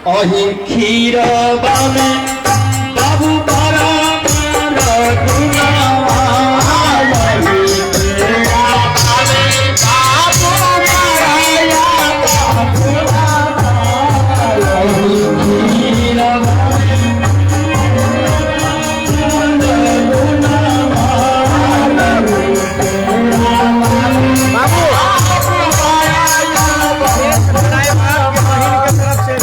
अही खीरबा में बाबू बड़ा रघुनावा अही खीरबा में बाबू बड़ा रघुनावा अही खीरबा बाबू ड्राइवर के बहिन के तरफ से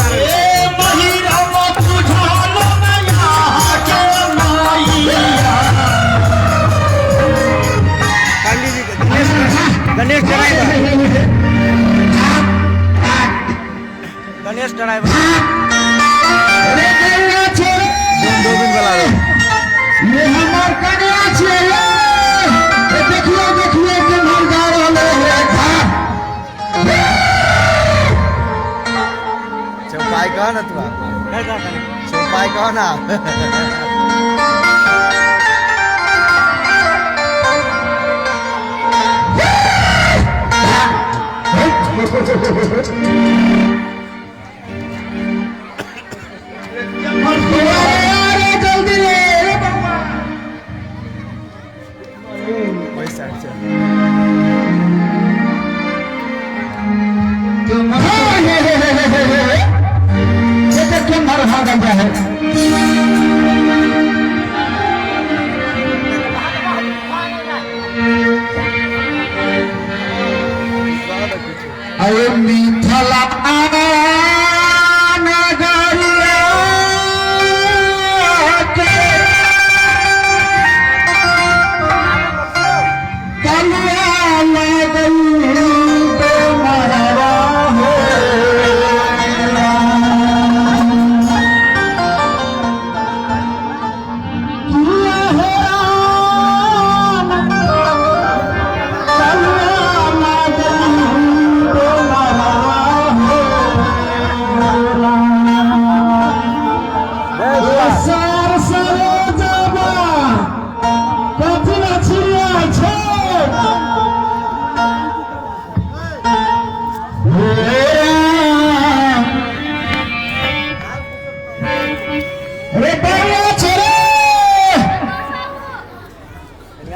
पंडित जी के गणेश गणेश ड्राइवर गणेश ड्राइवर गोविंद वाला ये हमर कन्या छियै ये। ए देखियो देखियो केम्हर जा रहल है चौपाई कहो ना तू चौपाई कहो ना। अरे जल्दी रे रे बउआ। वही साइड से तुम हे हे हे हे हे हे हे। ये तो केम्हर भागल जा है। अरे मिथिला नगरिया के कलुआ लगई तो मरवा हो किया हो राम कलुआ लगई तो मरवा हो सर सरो जबा कथी ना छिड़िया छै। रे बउआ छै रे।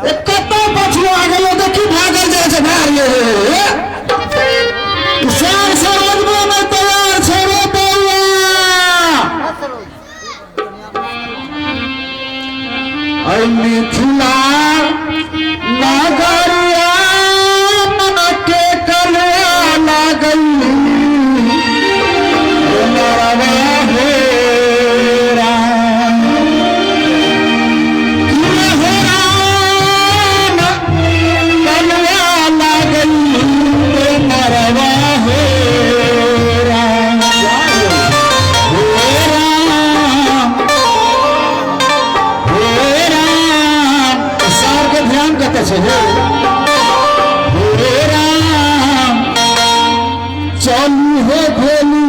ए कतऽ पछुआ गेलो देखी भागल जाइ छै भाग रे। सर सरोजबो नहि तैयार छै रे बउआ। अइ मिथिला नगरिया के कलुआ लागल मरवा हे राम। किया हे राम कलुआ लागल मरवा हे राम। हे राम हे राम सार के ध्यान कतऽ छै हे। हे राम चलू हे भेली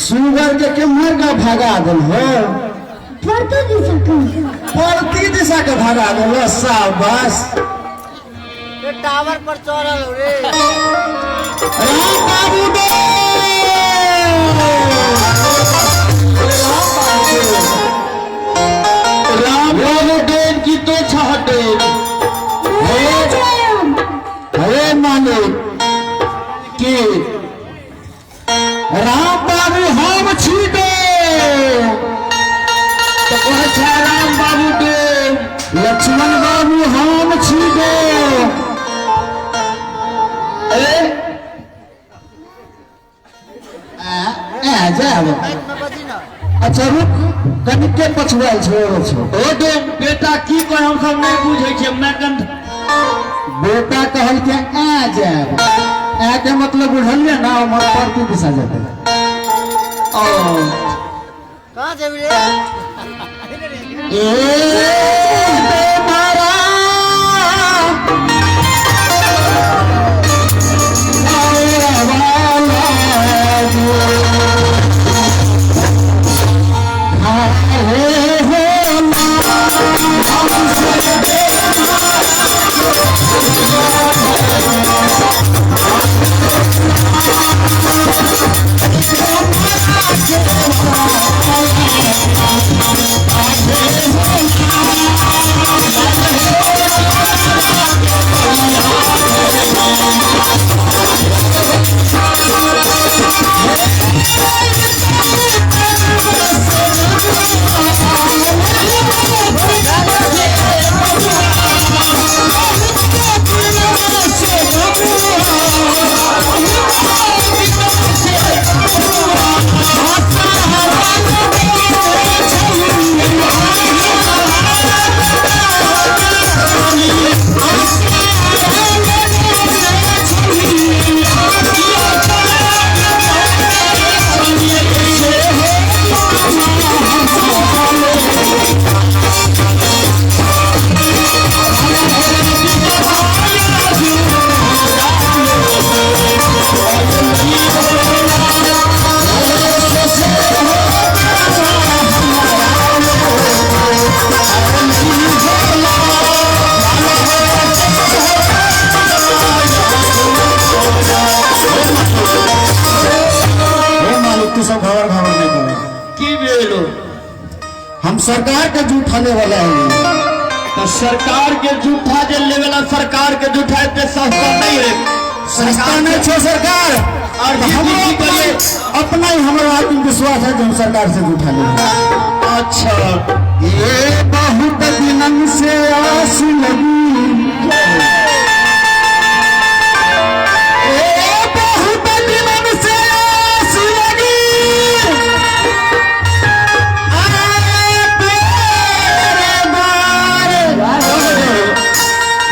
सुगर के केम्हर का भगा देल हो? परती दिशा के। परती दिशा के भगा देल। शाबाश। टावर पर चढ़ल हो रे। राम बाबू दे, राम बाबू डेन की तो छहटे। हे मालिक की राम बाबू हम छी दे। तो कहै छै राम बाबू डेन। लक्ष्मण बाबू हम छी दे। ए आ जाब। अच्छा रुक, कनिके पछुआल छो छो। ओ डेन बेटा की कह हम सब नहीं बुझै छियै मैं। बेटा कहल के आ जाब, आ के मतलब बुझलिए ना, उमर परती दिशा जेतै। ओ कहाँ जेबी रे? ए मारा हे मालिक, तू सब घबर घबर नहीं कर। की भेलो? हम सरकार के जूठा ले वाला है। तो सरकार के जूठा जे लेवेला, सरकार के जूठा एते सस्ता नहीं है। सस्ता नहीं छो सरकार। और हमरो की करिए? अपना ही हमारा आत्मविश्वास है जो हम सरकार से जूठा ले। अच्छा। ये बहुत दिनन से आस लगी, ये बहुत दिनन से आस लगी, आए तेरे द्वार।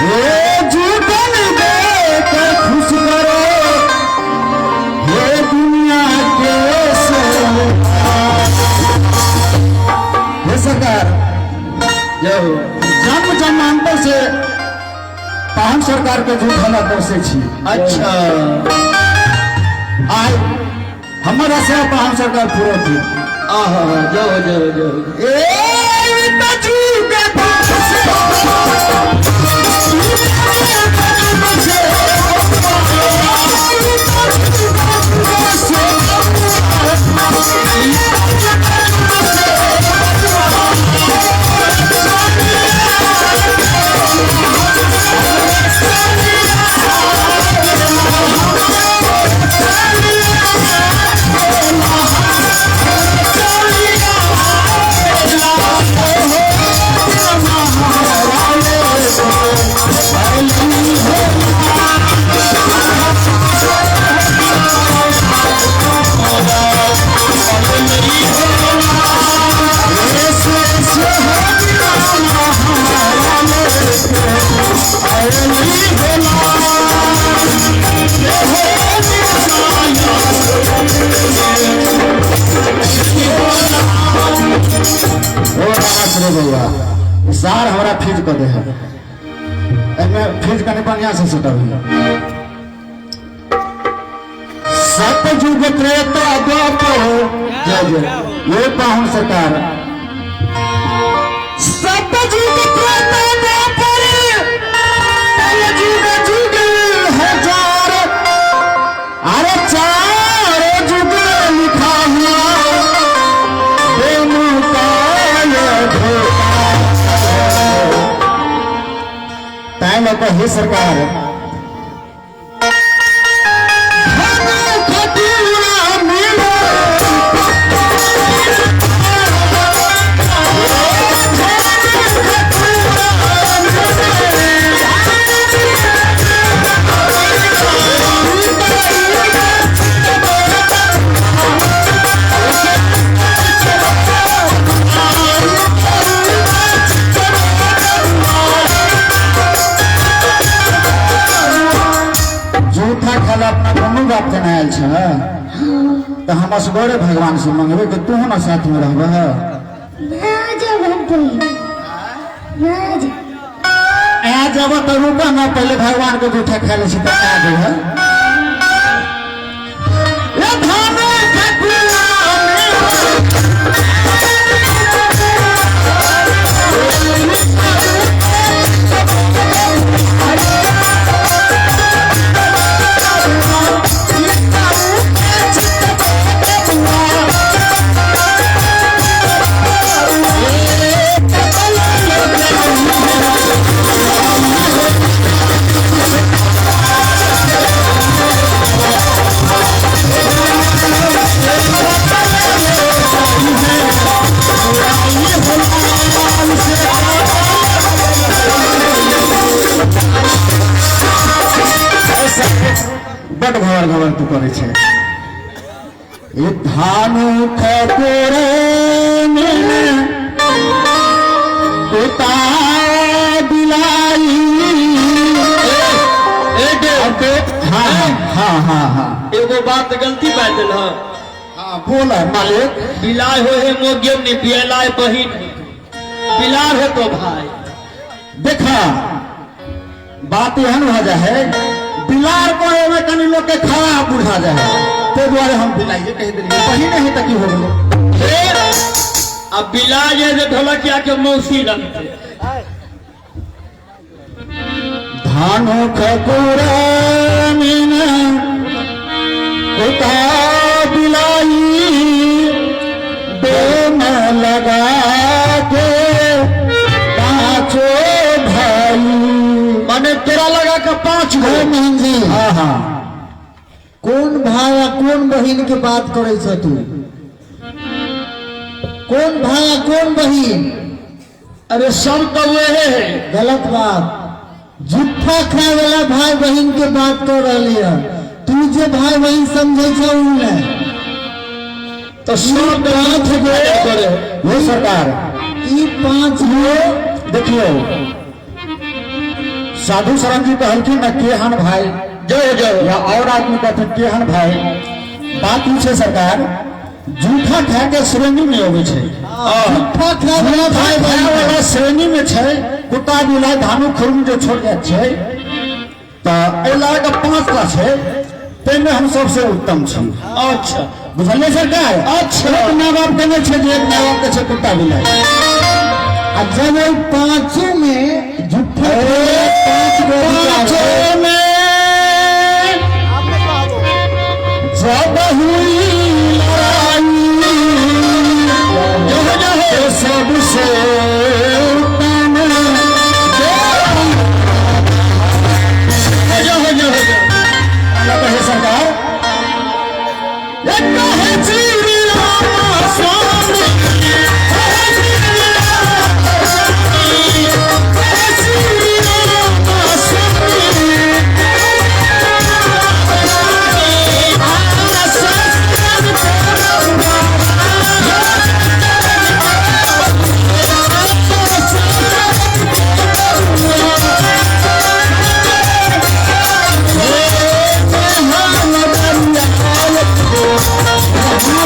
ये जूठन देकर खुश करो हे दुनिया के सरकार। हे सरकार, जय हो। जन्म जन्मांतर से पाहन सरकार के झूठा दोषे छी। अच्छा। आइ हमर आशा पाहन सरकार पूरा थी। आहा, जय हो जय हो जय हो। ए तजू के ओ रास रे बउआ, सार हमरा फीज कऽ दे है। एहिमे फीज कनि बढ़िया से सेटअप है। सतयुग त्रेता द्वापर जे ये पाहुन सरकार सतयुग त्रेता द्वापर कलयुग जुग हजार अरे चार जुग लिखा हुआ दोनों का ये धोखा। ताहि लऽ कऽ हे सरकार धन खटुआ मिलो जूठा खाला अपना कोनो बाप के आयल छ तऽ हम असगरे भगवान से मंगबे कि तू ना साथ में रहबह। ना जब हम पहिले ना जा। आ जब तो रुका ना, पहले भगवान के जूठा खा ले छी तऽ आ जेबह। ए धान खटुआ मिलो बड घबर घबर तू करै छै। ए धानु ठकुरे कुत्ता बिलाई। हाँ हाँ हाँ हाँ एगो बात गलती बात दिल। हाँ बोल मालिक। बिलाय हो है मोग्यम ने बिलाय बहिन बिलार हो तो भाई। देखा बात एहन हो जाए है बिलार को एमे कनी लोग के खराब बुझा जाए है, ते दुआरे हम बिलाइए कह दिलिए, बहिन है तक की हो गेलै। अब बिलाय जे जे ढोलकिया के मौसी लगते। धानो खकुरा मीना कुत्ता बिलाई बेन लगा के पांचों भाई। माने तोरा लगा के पांच गो। मोहन जी। हाँ हाँ कोन भाई आ कोन बहिन के बात करे छ तू? कोन भाई आ कोन बहिन? अरे सब तो वहे है। गलत बात। जुट्ठा खाए वाला भाई बहिन के बात कर रही है तू, जे भाई बहिन समझे छ उ ने तो सब पांच गो करे। ये सरकार ई पांच गो। देखियो साधु शरण जी कहलखिन ना केहन भाई जय जय या और आदमी कहथिन केहन भाई। बात ई छै सरकार जूठा खाए के श्रेणी में अबै छै। जुट्ठा खाए वाला भाई खाए बहिन वाला श्रेणी में छै कुत्ता बिलाइ धानु खुरम जो छोड़ जाइत छै तऽ एहि लए कऽ पांच टा छै ताहिमे हम सबसे उत्तम छी। अच्छा बुझलियै सरकार? अच्छा। एक माय बाप के नहि छै जे एक माय बाप के छै कुत्ता बिलाइ। आ जब ओहि पांचों में जुट्ठा खाए वाला पांच गो पांचों में जब हुई लड़ाई जय जय तो सबसे उत्तम जय जय जय क्या कहे सरकार? ये कहे श्री राम स्वामी, कहे श्री राम स्वामी, कहे श्री राम स्वामी। जय।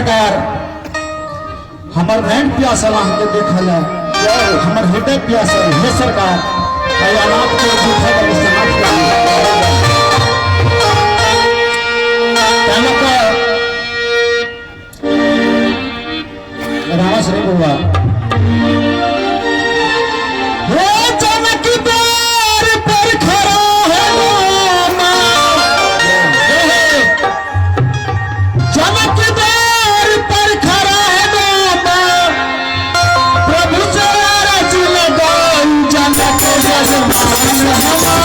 सरकार, हमर नैन प्यासल अहाँके देखल है, हमर हृदय प्यासल। हे सरकार, एहि अनाथ के जूठा के समाप्त करू। ताहि लऽ कऽ रामाश्री बौआ, हे जनक द्वार पर खड़ा है रामा, जनक द्वार पर खड़ा है रामा, प्रभु से अरज लगाई, जनक जजमान हमारा।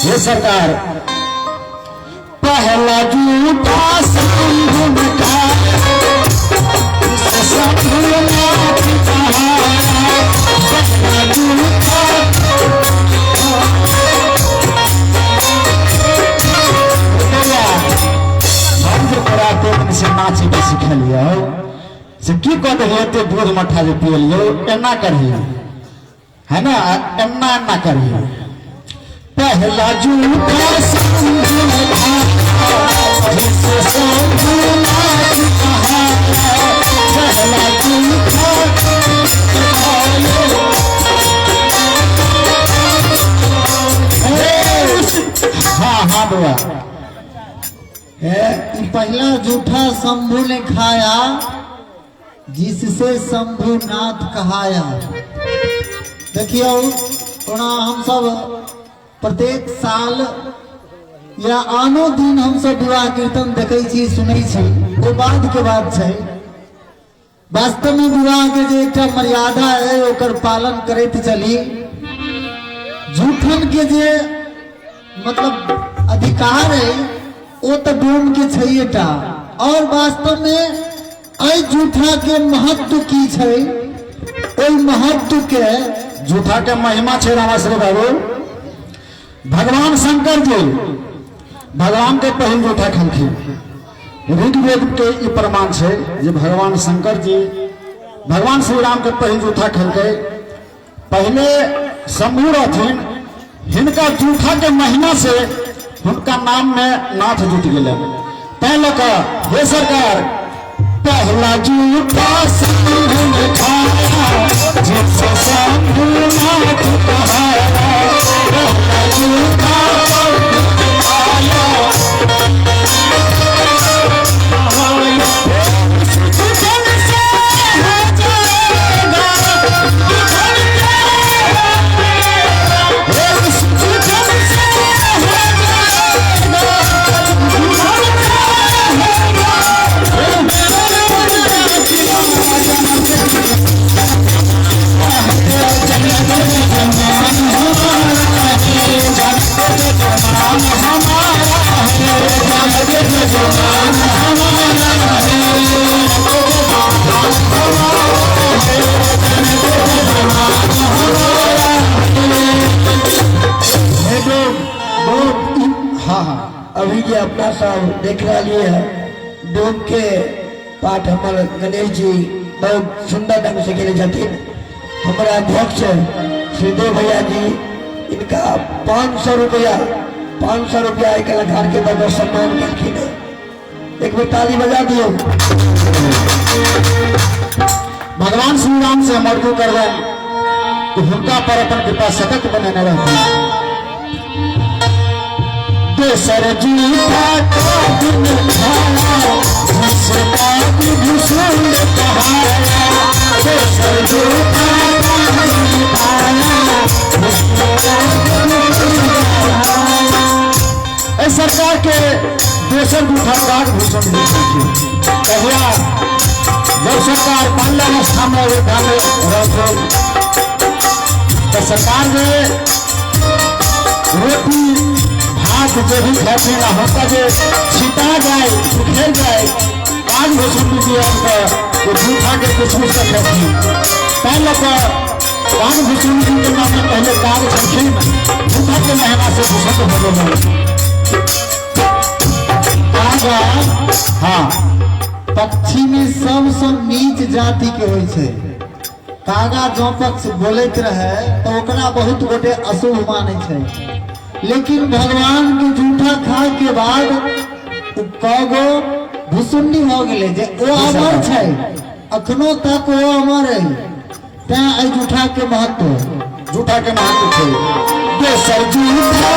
ये सरकार, पहला जूठा शंभु का, शंभुनाथ कहाया, पहला जूठा। हम जे तोरा एते से नाचे के सिखलियौ से की कह देलियै, एते दूध मट्ठा जे पियलियौ, एना करही है ना, एना एना करही। पहला जूठा शंभु का, जिसे शंभुनाथ कहाया, पहला जूठा। हाँ हाँ बउआ, ई पहला जूठा शंभु ने खाया, जिससे शंभुनाथ कहाया। देखियौ, ओना हमसब प्रत्येक साल या आनो दिन हमसब विवाह कीर्तन देखै छी, सुनै छी, ओ बाद के बात छै। वास्तव में विवाह के जे एकटा मर्यादा है ओकर पालन करैत चली। जूठन के जे मतलब अधिकार है ओ तो डोम के छैये टा, और वास्तव में एहि जूठा के महत्व की छै, ओहि महत्व के जूठा के महिमा छै रामाश्री बाबू। भगवान शंकर जी भगवान के पहिल जूठा खेलखिन। ऋग्वेद के ई प्रमाण छै जे भगवान शंकर जी भगवान श्री राम के पहिल जूठा खेलकै। पहले शंभु रहथिन, हिनका जूठा के महिमा से हुनका नाम में नाथ जुट गेलै। तैं लऽ कऽ हे सरकार, पहला जूठा शंभु ने खाया, जिसे शंभुनाथ कहाया, पहला जूठा शंभु ने खाया। जूठन से हो जाएगा, जूठन से जूठन से हो जाएगा, जूठन से होगा। हाँ हाँ, अभी जे अपना सब देख रही है डोम के पाठ हमर गणेश जी बहुत सुंदर ढंग से केने छथिन। हमारा अध्यक्ष श्रीदेव भैया जी इनका 500 रुपया 500 रुपया एक कलाकार के बदले सम्मान कलखिन। एक बेर ताली बजा दियो। भगवान श्री राम से अमर को करबनि कि हुनका पर अपन कृपा सतत बनेने रहथिन। दोसर जूठा का दिन खाया, जिसका भूषण कहाया, दोसर जूठा का दिन खाया, जिसका भूषण कहाया। एहि सरकार के दोसर जूठा कागभूषण जी छलखिन। कहिया जब सरकार बाल्यावस्था में अयोध्या में रहथिन तो सरकार जे रोटी भात जे भी खेथिन आ हुनका जे छिटा जाए बिखेर जाए, कागभूषण जी आबि कऽ जूठा के कुछ कुछ के खेथिन। ताहि लऽ कऽ कागभूषण जी के नाम पहले काग छलखिन, जूठा के महिमा से भूषण हो गेलै। कागा हाँ, पक्षी में सबसँ नीच जाति के होइ छै। कागा जँ पक्ष बोलैत रहे तो ओकरा बहुत गोटे अशुभ मानै छै, लेकिन भगवान के जूठा खाए के बाद उ कगो भुसुंडी हो गेलै जे ओ अमर छै, अखनो तक ओ अमर है। तें एहि जूठा के महत्व, जूठा के महत्व छै। दोसर जूठा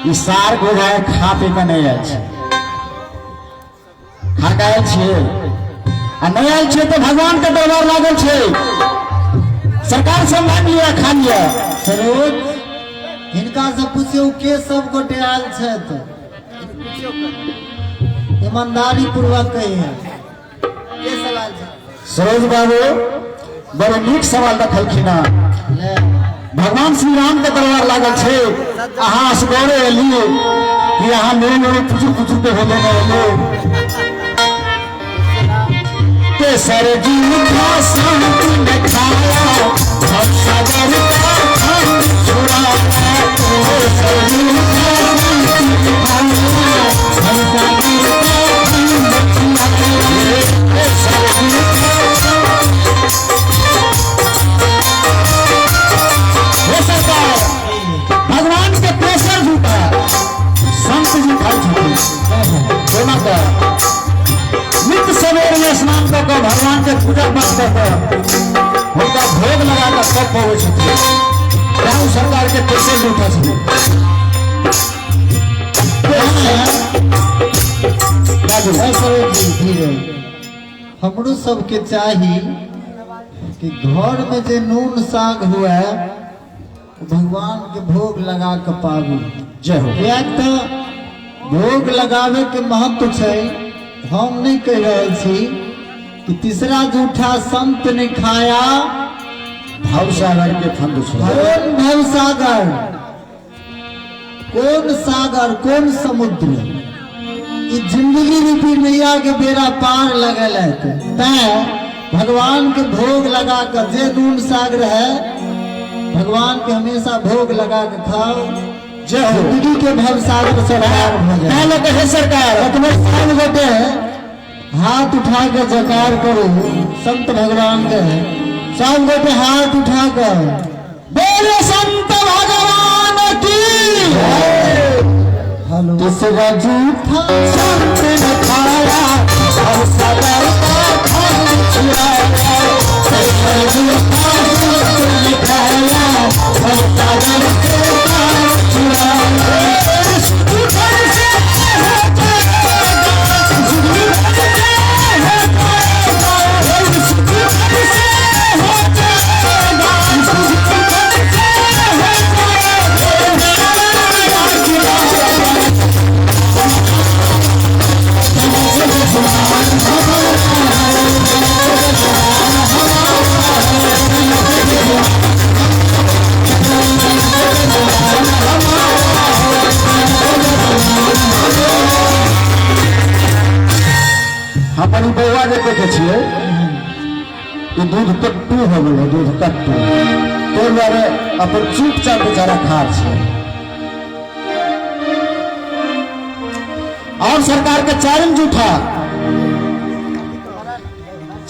ई सार गोगाय खा पी के नहीं आयल छै, खा के आयल छियै आ नहीं आयल छियै तो भगवान के दरबार लागल छै, सरकार से मांग लिया खा लिया। सरोज हिनका से पूछियौ के सब गोटे आयल छथि, ईमानदारी पूर्वक कहिए के सब आयल छथि। सरोज बाबू बड़ नीक सवाल रखलखिन हँ। ले भगवान श्री राम के दरबार लागल छै, अहाँ असगरे एलियै कि अहाँ मेरे मेरे पुचुर पुचुर के होले ने एलियै। तेसर जूठा संत ने खाया, भवसागर का फल छुड़ाया। तेसर जूठा संत ने खाया, भवसागर का फल छुड़ाया। तेसर जूठा हे सरकार, भगवान के तेसर जूठा संत जी खाइ छथिन। कोना कऽ नित्य सवेरे में स्नान कऽ कऽ भगवान के पूजा पाठ कऽ कऽ हुनका भोग लगा कऽ तब पबै छथिन। तैं ओ सरकार के तेसर जूठा छथिन। बाजू। हे सरोज जी धीरे, हमरो सबके चाही कि घर में जे नून साग हुए भगवान के भोग लगा के पाबू। जय हो। किएक तऽ भोग लगावे के महत्व छै, हम नहीं कहि रहल छी कि तीसरा जूठा संत ने खाया भवसागर के फंद छुड़ाया। कौन भवसागर, कौन सागर, कौन समुद्र, ई जिंदगी रूपी नैया के बेड़ा पार लगल है। तैं भगवान के भोग लगा के जे नून साग रहे भगवान के हमेशा भोग लगा के खाओ, जय हो। जिंदगी के भवसागर से पार हो जाए। तैं लोग हे सरकार कतबो सब गोटे हाथ उठा के जयकार करू संत भगवान के, सब गोटे हाथ उठा के बोले संत भगवान की। हेलो। तीसरा जूठा संत ने खाया, भवसागर का फल छुड़ाया। तीसरा जूठा संत ने खाया, भवसागर के फल छुड़ाया। अपन बौआ जे देखे छियै ई दूध कट्टू हो गेलै, दूध कट्टू, ताहि दुआरे अपन चुपचाप बेचारा खार छै। और सरकार के चारिम जूठा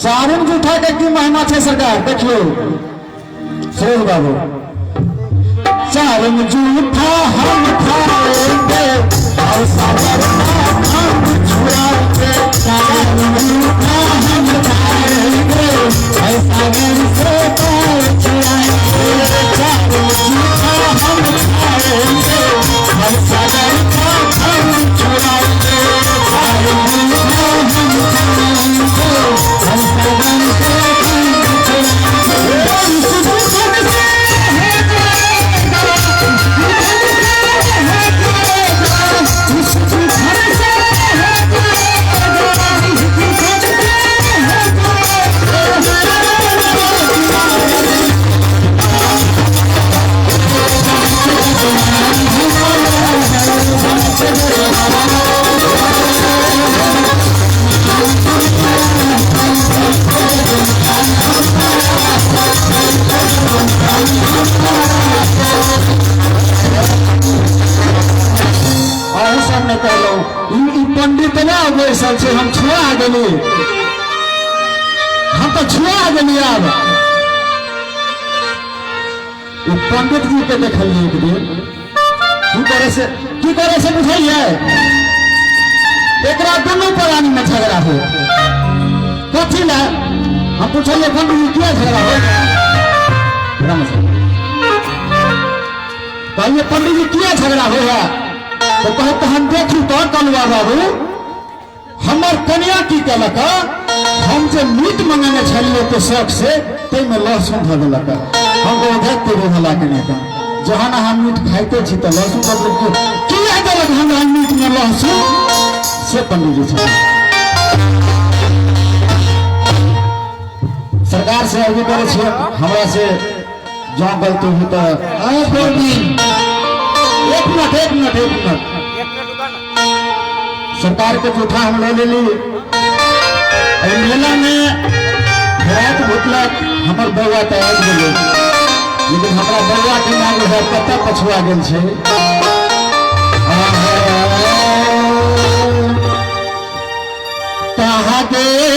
चारिम जूठा के की महिमा छै सरकार देखियो सुरेश बाबू। चारिम जूठा हम खाएंगे और सागर हम छुड़ाएंगे। चारिम जूठा हम खाएंगे और सागर से पार छुड़ाएंगे। चारिम जूठा हम खाएंगे और सागर का हम छुड़ाएंगे। चारिम जूठा हम खाएंगे और सागर से हम पंडित ना बैसल छै, हम छुआ गेली, हम तो छुआ गेली। आब पंडित जी के देखलिए एक दिन की करे से बुझलिए, एकरा दुनू प्राणी में झगड़ा हो। कथी ला हम पूछलिए पंडित जी किया झगड़ा हो? कहलिए पंडित जी किया झगड़ा हो है? तो कहते हम देखी तो कलुआ बाबू हमर कन्या की कहलक, हम जे मीट मंगेने छलिए तो शौक से ताहिमे लहसुन धऽ देलक। हम कहू भला के नहीं, जहन अहाँ मीट खाइते छी तो लहसुन धऽ देलक, किया देलक हमरा मीट में लहसुन? से पंडित जी छथिन। सरकार से अर्जी करै छियै, हमरा से जँ गलती हुई तो एक मिनट एक मिनट एक मिनट। सरकार के जूठा हम ले लेली। मेला में रात भुतलक हमर बौआ तो आबि गेलै, लेकिन हमरा बौआ के नाम कतऽ पछुआ गेल छै। कहाँ गेल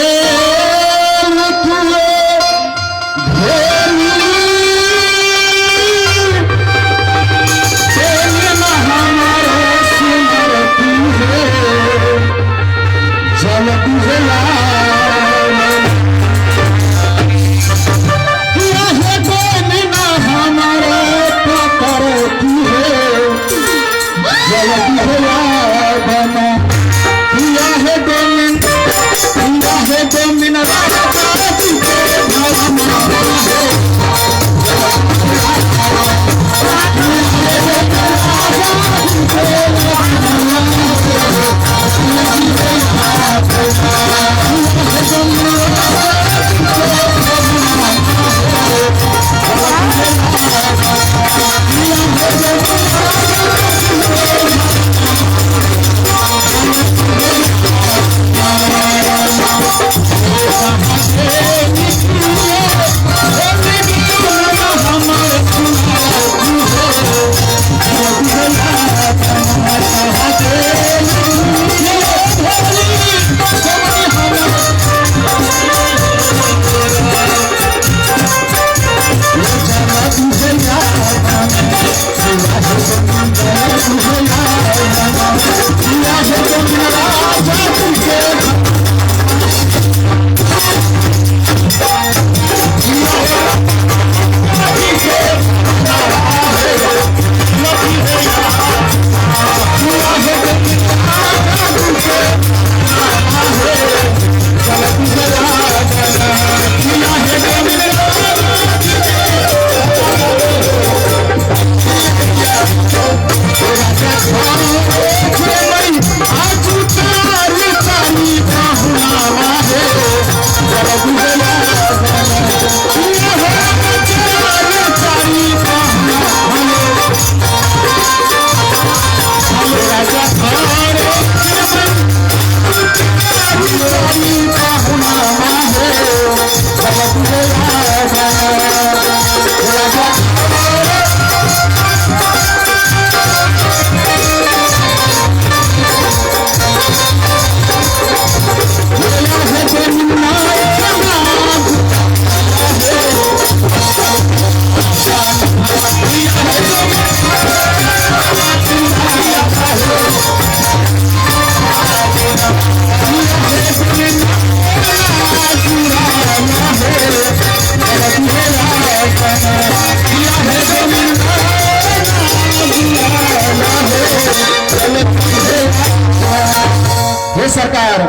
हे सरकार,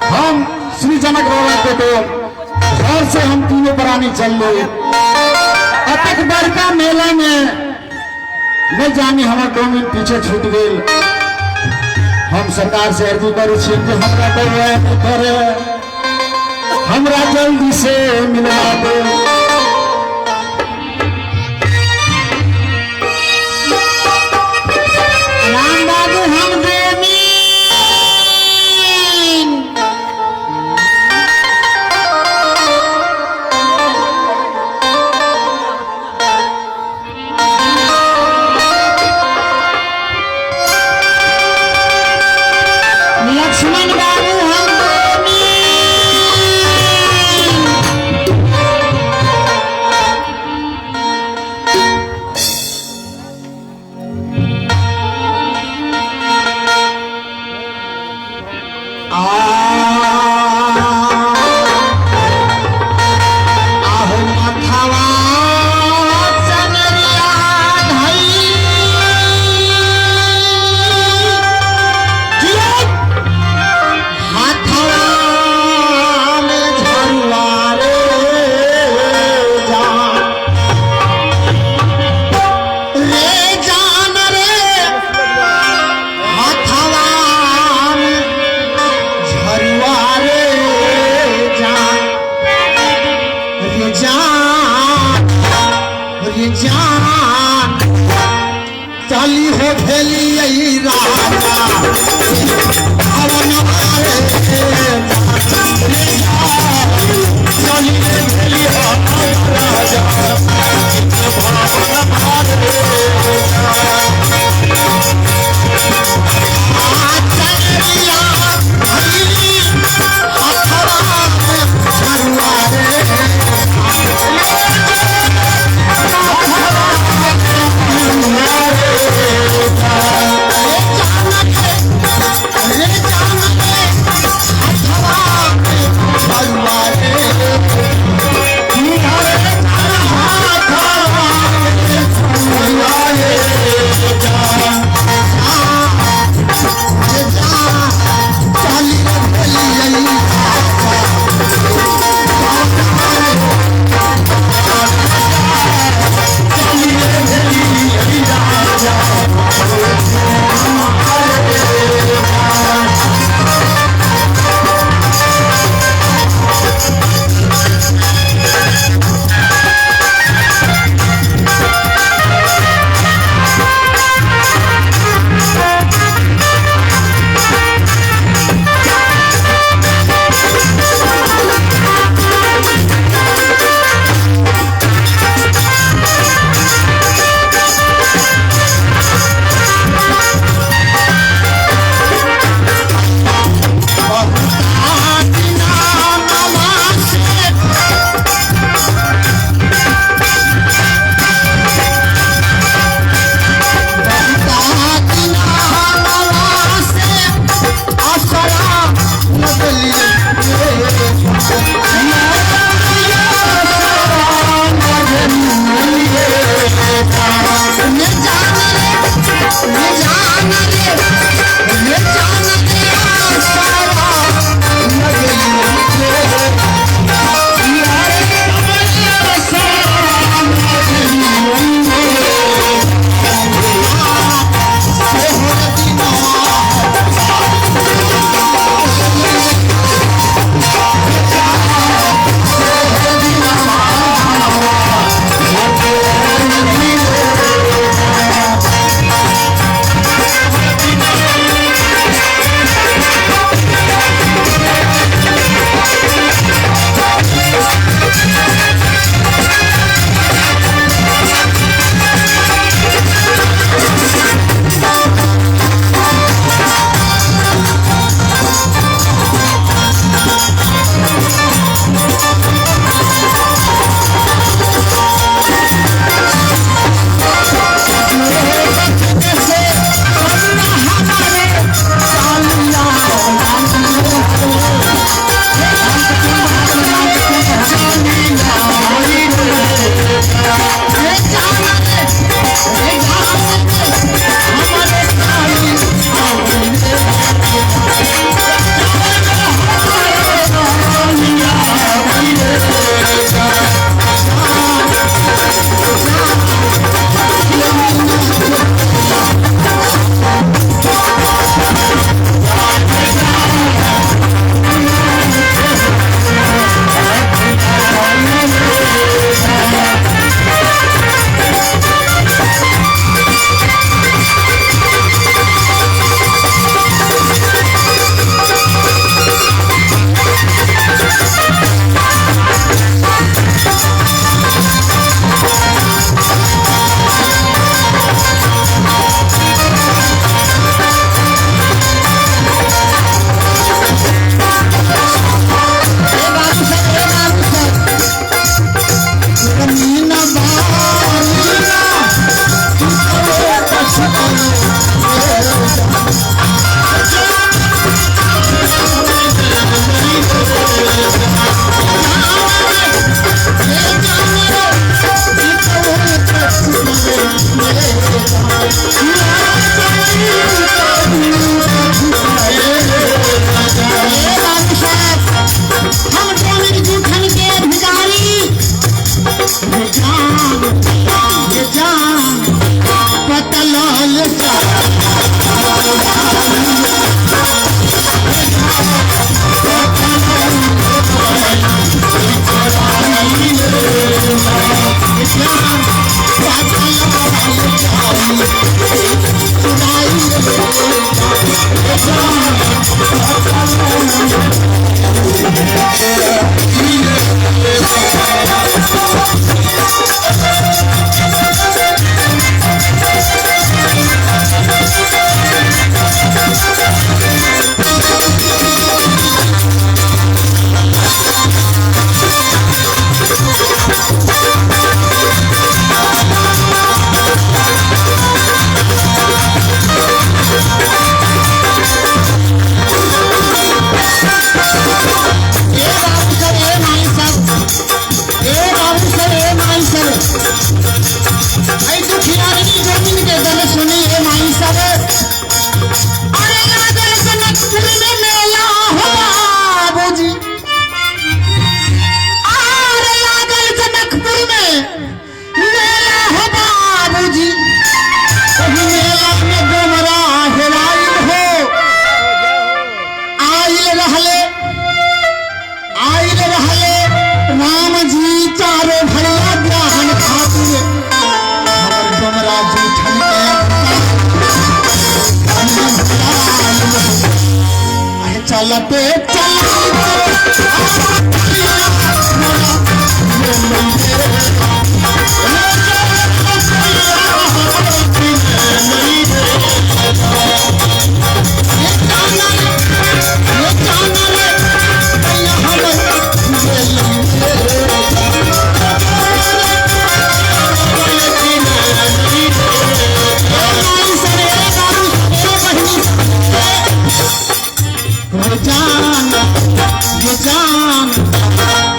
हम श्री जनक बाबा के तो घर से हम तीनों प्राणी चल ले अतक बड़का मेला में नहीं जानी हमार डोमिन पीछे छूट गेल। हम सरकार से अर्जी करै छी जे हमरा बौआ करे, हमरा जल्दी से मिलवा दे। राम बाबू हम डोमिन। लक्ष्मण बाबू हम डोमिन। आहो मथवा चनरिया धई जिया। ए बाबू सर, ए माई सर, ए बाबू सर, ए माई सर, ऐ दुखियारी जमीन के दर सुनी ए माई सर। अरे लागल जनकपुर में मेला हो बाबूजी, अरे लागल जनकपुर में मेला हो बाबूजी, ओही मेला में डोमरा हेराइल हो, आइल रहले, आइल रहले राम जी चारो भैया ब्राह्मण खातिर, हमर डोमरा जी ठनके चलते जान जान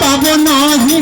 तब नहीं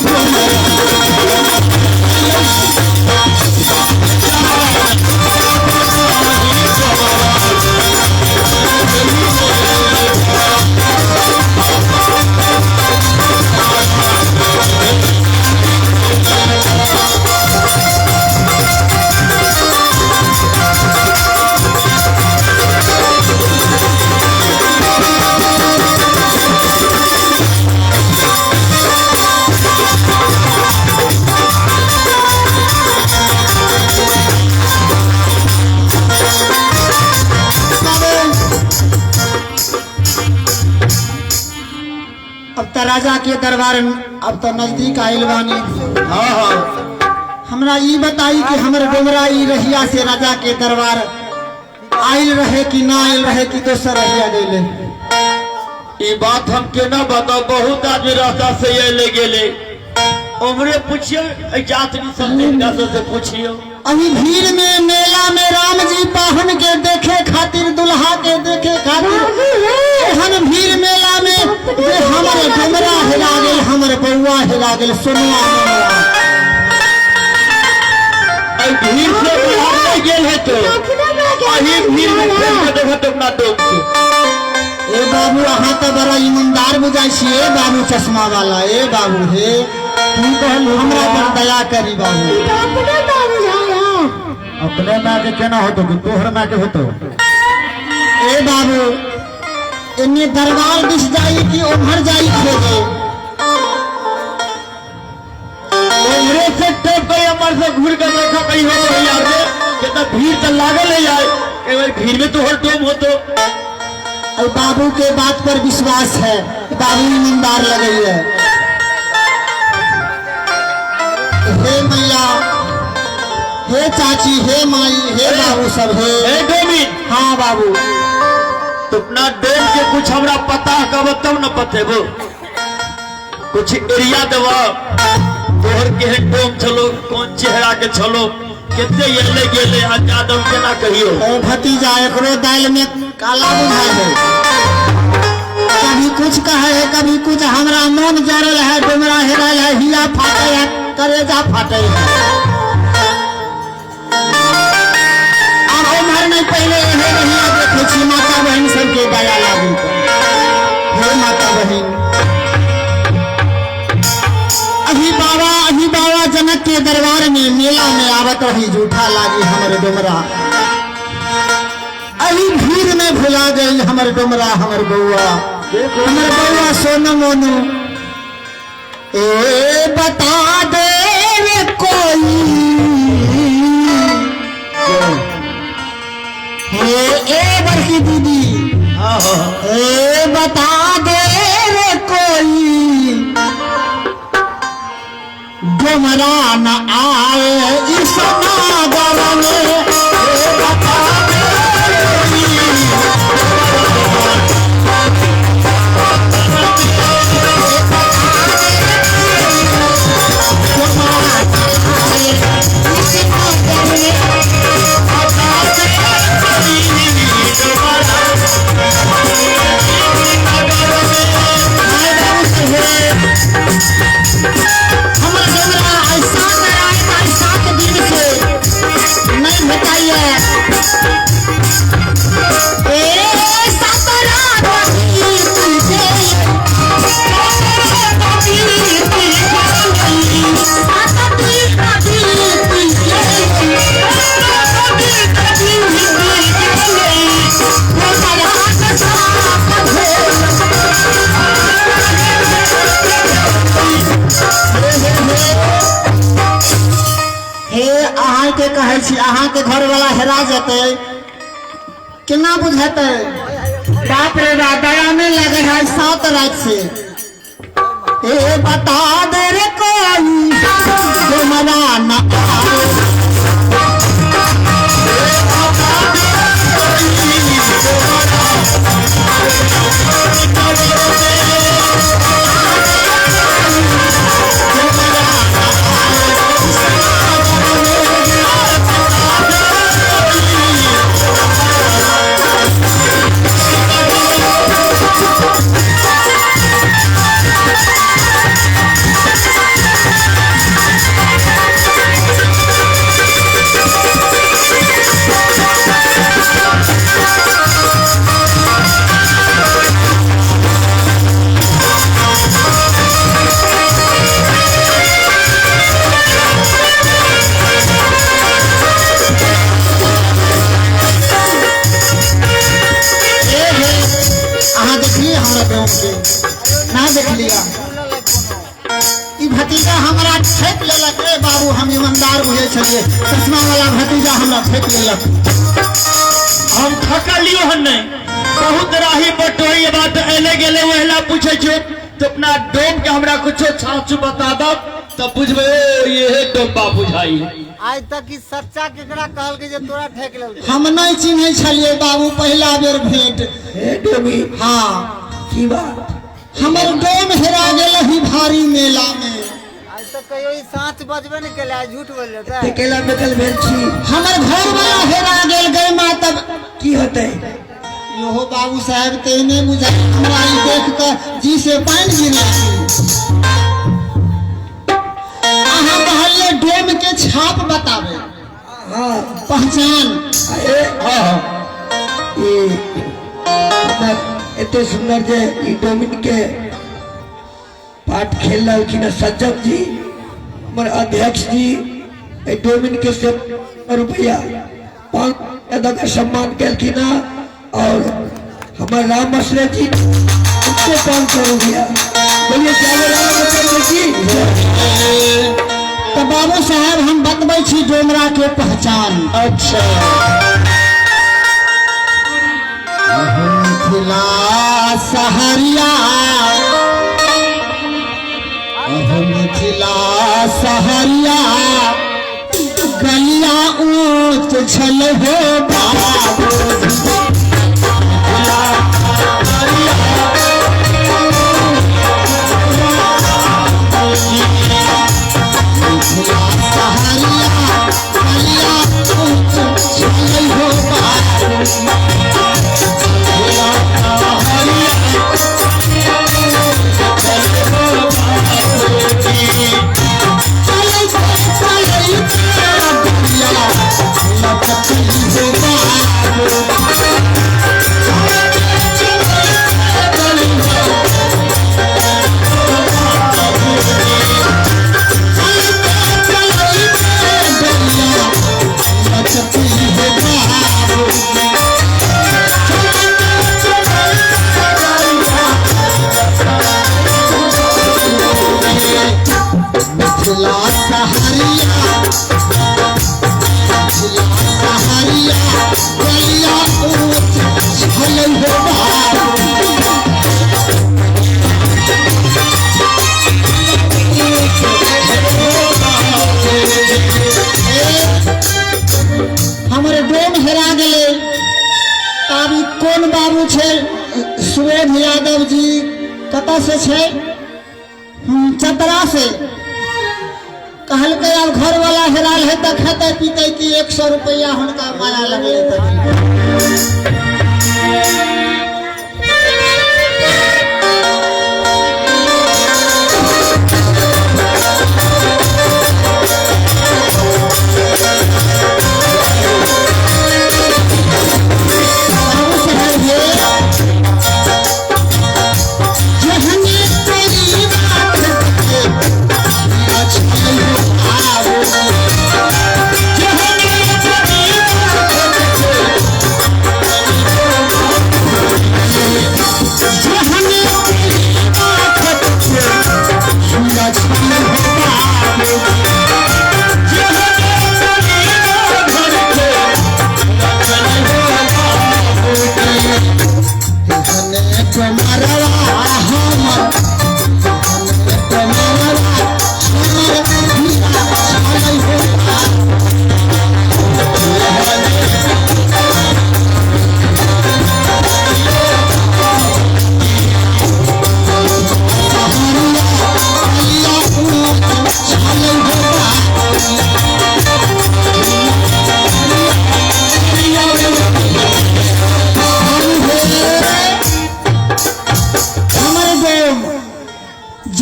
अब त राजा के दरबार अब तो नजदीक आइल बानी। हाँ हाँ, हमरा ई बताई कि हमर डोमरा ई रहिया से राजा के दरबार आइल रहे कि ना आइल रहे कि दोसर रहिया गइले? ई बात हम केना बताओ, बहुत आदमी रास्ता से अले गेले, उमरे पूछियो जातरी सब से पूछियो। अभी भीड़ में मेला में राम जी पाहन के देखे खातिर, दुल्हा के देखे खातिर एहन भीड़ मेला में जे हमर डोमरा हेरा गेल, हमर बउआ हेरा गेल, सोनुआ मोनुआ। भीड़ से बाहर नहीं गेल है तो अही भीड़ में फेर के देखो तो अपना डोम के। ए बाबू अहाँ तो बड़ा ईमानदार बुझाइ छी, ए बाबू चश्मा वाला, ए बाबू हे तू कहल हमरा पर दया करी बाबू। अपने माँ के केना होतो कि तोहर माँ के होतो? ए बाबू एने दरबार दिस जाई कि उम्हर जाई खोजे? उम्हरे से टप गई अमर से घूर के देखा कहीं हो तो यार रे कितना भीड़ तो लागल है यार, कई बार भीड़ में तो हर डोम होतो। और बाबू के बात पर विश्वास है, बाबू ईमानदार लगई है। हे मैया, हे चाची, हे माई, हे बाबू सब, हे हे डोमिन। हाँ बाबू, तो अपना डोम के कुछ हमरा पता कब तब न पतेबो, कुछ एरिया देवा तोहर के डोम छलो, कौन चेहरा के छलो, कितने येले गेले आदम के ना कहियो। ओ भतीजा एकरो दाल में काला बुझाए है, कभी कुछ कहे है कभी कुछ। हमरा मन जरल है, डोमरा हेरायल है, हिया फाटे है, करेजा फाटे है। और उम्र नहीं पहले एहे रहिया देखे छी माता बहन सबके दया लागू। हे माता बहन, अभी बाबा, अभी बाबा जनक के दरबार में मेला में आवत रही झूठा लागी हमर डोमरा, अभी भीड़ में भुला गई हमर डोमरा, हमर बउआ, हमर बउआ सोनू मोनू। ए बता दे रे कोई, हे ए बड़की दीदी, अहाँ के घर वाला हेरा जेतै केना बुझेतै? बाप रे बा, दया नहीं लगे है 7 रात से। ए बता दे रे कोई डोमरा न आए। ना देख लिया ई भतीजा हमरा ठेक लेलक रे बाबू, हम ईमानदार बुझे छलिए, चश्मा वाला भतीजा हमरा ठेक लेलक। हम थकलियो हन नहीं, बहुत राही बटोही बात एले गेले वहला पूछे छो तो अपना डोम के हमरा कुछो छाछ बता दब तब बुझबे ये डोम बाबू बुझाई। आज तक ई सच्चा केकरा कहल के जे तोरा ठेक लेलक? हम नहीं चिन्है छलिए बाबू, पहला बेर भेंट। हे डोमी। हाँ की बात? हमर डोम हेरा गेल ही भारी मेला में। आज तक कहियो ई साँच बजबे नहीं केले, आज झूठ बोल देता है। केला मेकल भेल छी। हमर घर वाला हेरा गेल गई माँ, तब की होतै? यो बाबू साहब तेने बुझा हमरा ई देख के जी से पानि गिरल। अहाँ कहलिए डोम के छाप बताबे। हाँ पहचान। अरे हाँ ई एते सुंदर जे ई डोमिन के पाठ खेल रहलखिन सज्जन जी, हमर अध्यक्ष जी, एहि डोमिन के से रुपया 5 का सम्मान केलखिन और हमारे राम आश्रय जी उनको 500 रुपया। बोलिए राम जी। तो बाबू साहब हम बतबै छी डोमरा के पहचान। अच्छा। मिथिला सहरिया, मिथिला सहरिया गलिया ऊंच छल हो बाबू। मिथिला सहरिया गलिया ऊंच छल हो बाबू। हमरे डोम हेरा गए। आब कोन बाबू छे? सुबोध यादव जी। कतऽ से छे? चतरा से। कहलकै आब घर वाला हेराल है तऽ खेतै पीतै कि 100 रुपया हुनका माया लगलै। जहने तेरी बात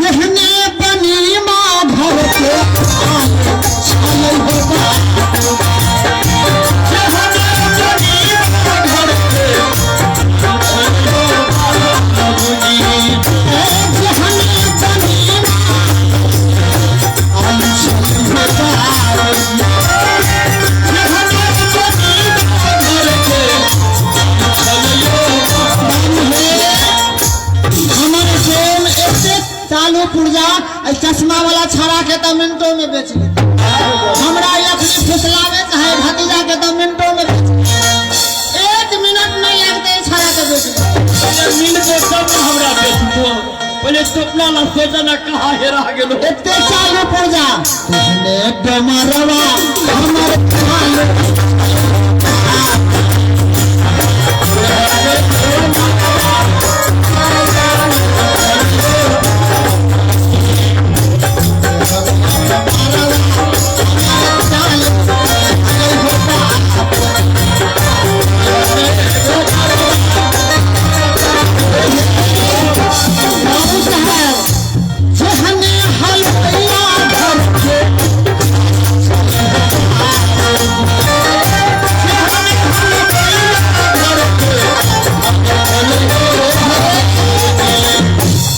जेहने बनी माधव के छलै हो बाबू। जेहने बनी माधव के छलै हो बाबूजी। जेहने बनी आलू छलै हो बाबूजी। जेहने बनी माधव के छलै हो बाबू हे, हमर डोम एते चालू पुर्जा आ चश्मा वाला छड़ा के तऽ मिनटों में बेच लेते। हमरा अखनी फुसलावे चाहे भतीजा के तऽ मिनटों में बेच लेते। 1 मिनट नहीं लगते छड़ा के बेच लेते। पहिले मिलबो तब न हमरा बेचबो, पहिले सपना ला सोचा ना कहाँ हेरा गेलो। एते चालू पुर्जा तेहने डमरवा हमर चालू। बाबू साहब जेहने हलवैया घर के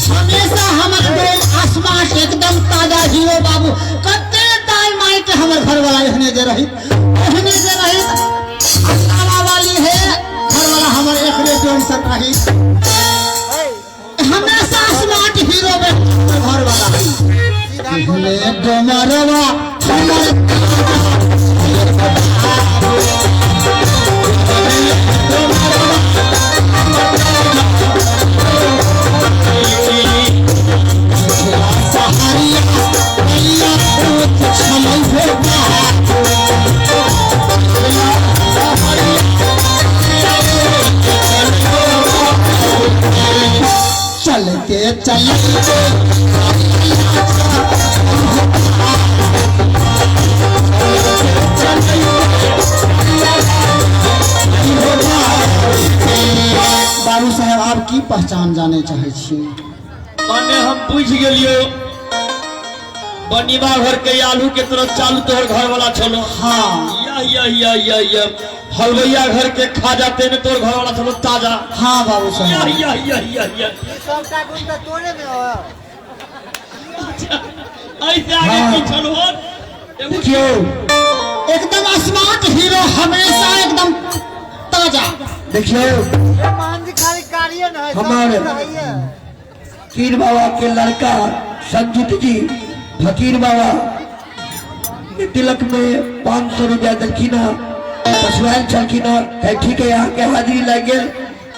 हमेशा हमर डोम आसमान एकदम ताजा हीरो बाबू। कते दाई माई के हमर घर वाला एहने जे रही, एहने जे रही असावा वाली है घर वाला हमर एकरे डोम से रही। हमेशा स्मार्ट हीरो में घर वाला एहने डमरवा हमर सहारिया मैया पूत छलै हो बाबू। चलते चलते बाबू साहेब आप की पहचान जाने चाहे छी? माने हम बुझि गेलियो बनिबा घर के आलू के तरह चालू तोहर घर वाला छलो। हाँ या या या या या हलवैया घर के खा जाते ने तोहर घर वाला छलो ताजा। हाँ बाबू या साहब या या या या सबटा गुण तऽ तोरे में हो। ऐसे आगे की छलो देखियौ एकदम स्मार्ट हीरो हमेशा एकदम ताजा। देखियौ ये मोहन जी खाली कार्य न है, सब हमारे- कुछ है। फकीर बाबा के लड़का संजीत जी फकीर बाबा के तिलक में 500 रुपया दलखिन, पछुआल छलखिन, कहे ठीक है यहाँ के हाजिरी लग गेल,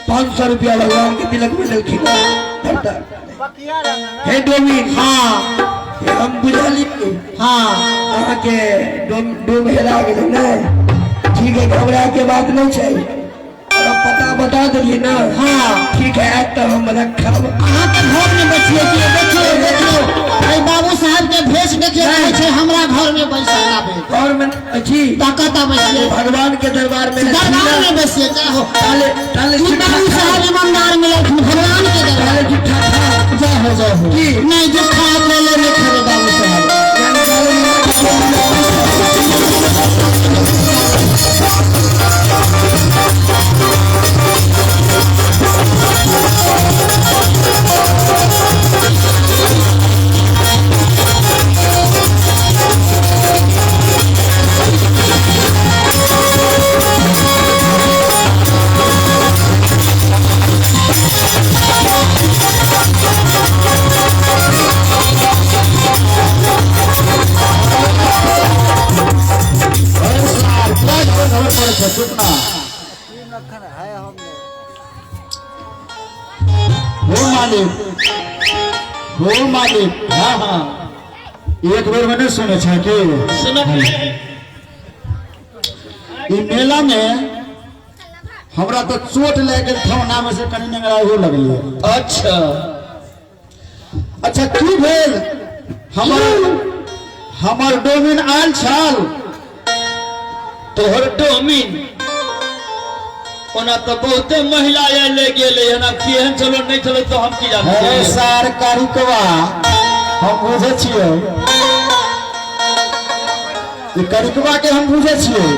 500 रुपया भगवान के तिलक में दलखिन। बकिया रंग ना। हे डोमिन, हाँ हे हम बुझली हाँ अहाँ के डोम हेरा गेल ने, ठीक है घबरा के बात नहीं छै, अब पता बता देलिए ना। हाँ ठीक है आयत तब हम रखब। अहाँ के घर में बैठिए कि देखियो देखियो अरे बाबू साहब के भेष देखियो कहै छै हमरा घर में बैसल आबे घर में अछि ताकत आबै छै भगवान के दरबार में दरबार में बैसिए जय हो। ताले ताले ई बाबू साहब ईमानदार मिललखिन भगवान के दरबार। ताले झूठा खा जय हो जय हो। की? नहीं झूठा अकेले नहीं खेबे बाबू साहब। लखन है हमने। हो मालिक, हो मालिक। हाँ हाँ एक बेर में नहीं सुने छे कि ई मेला में हमरा तो चोट लग गेल ठौना में से कनी नेंगरा हो लगल। अच्छा अच्छा की भेल? हमर हमर डोमिन आयल छल। तोहर डोमिन ओना तऽ बहुते महिला आयल गेलै हन, आब केहन छलो नहि छलो तऽ हम की जानै। अरे सार करिकवा, हम बुझै छियै, ई करिकवा के हम बुझै छियै।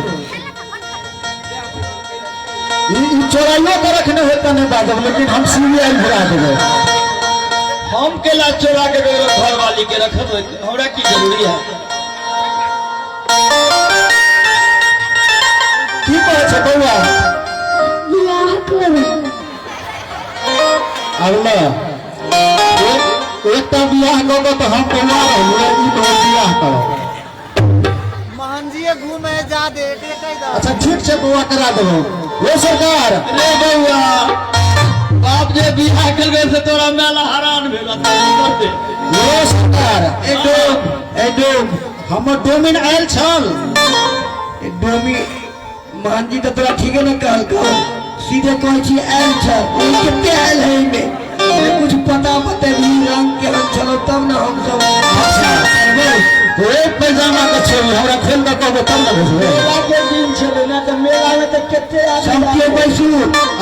ई चोराइयो के रखने होता नहीं बाजब, लेकिन हम सीबीआई भरा देबै। हम केला चोरा के घर वाली के रखब? हमरा की जरूरी है? की कहै छै बौआ? बियाह करू। आब ले एकटा बियाह कऽ कऽ तऽ हम बौआ रहलियै, ई कहै बियाह करब। मोहनजी घूमे जा दे, एकरे कहि दऽ। अच्छा ठीक छै बौआ, करा देबो। ओ सरकार रे बौआ, बाप जे बियाह केलकै से तोरा मेला हरान भेल करते। ओ सरकार, ए डोम, ए डोम, हमर डोमिन आयल छल। ए डोमी, मोहनजी तऽ तोरा ठीके ने कहलकौ, सीधे कहै छी आयल छल। ओ कते आयल है एहिमे कुछ पता बतेबही, रंग केहन छलो तब ने हम सब। अच्छा एक पैजामा के छै, हमरा खोल कऽ कहबै तब ने बुझबै। मेला के दिन छलै ने, तऽ मेला में तऽ कते आदमी। सब केओ बैसू।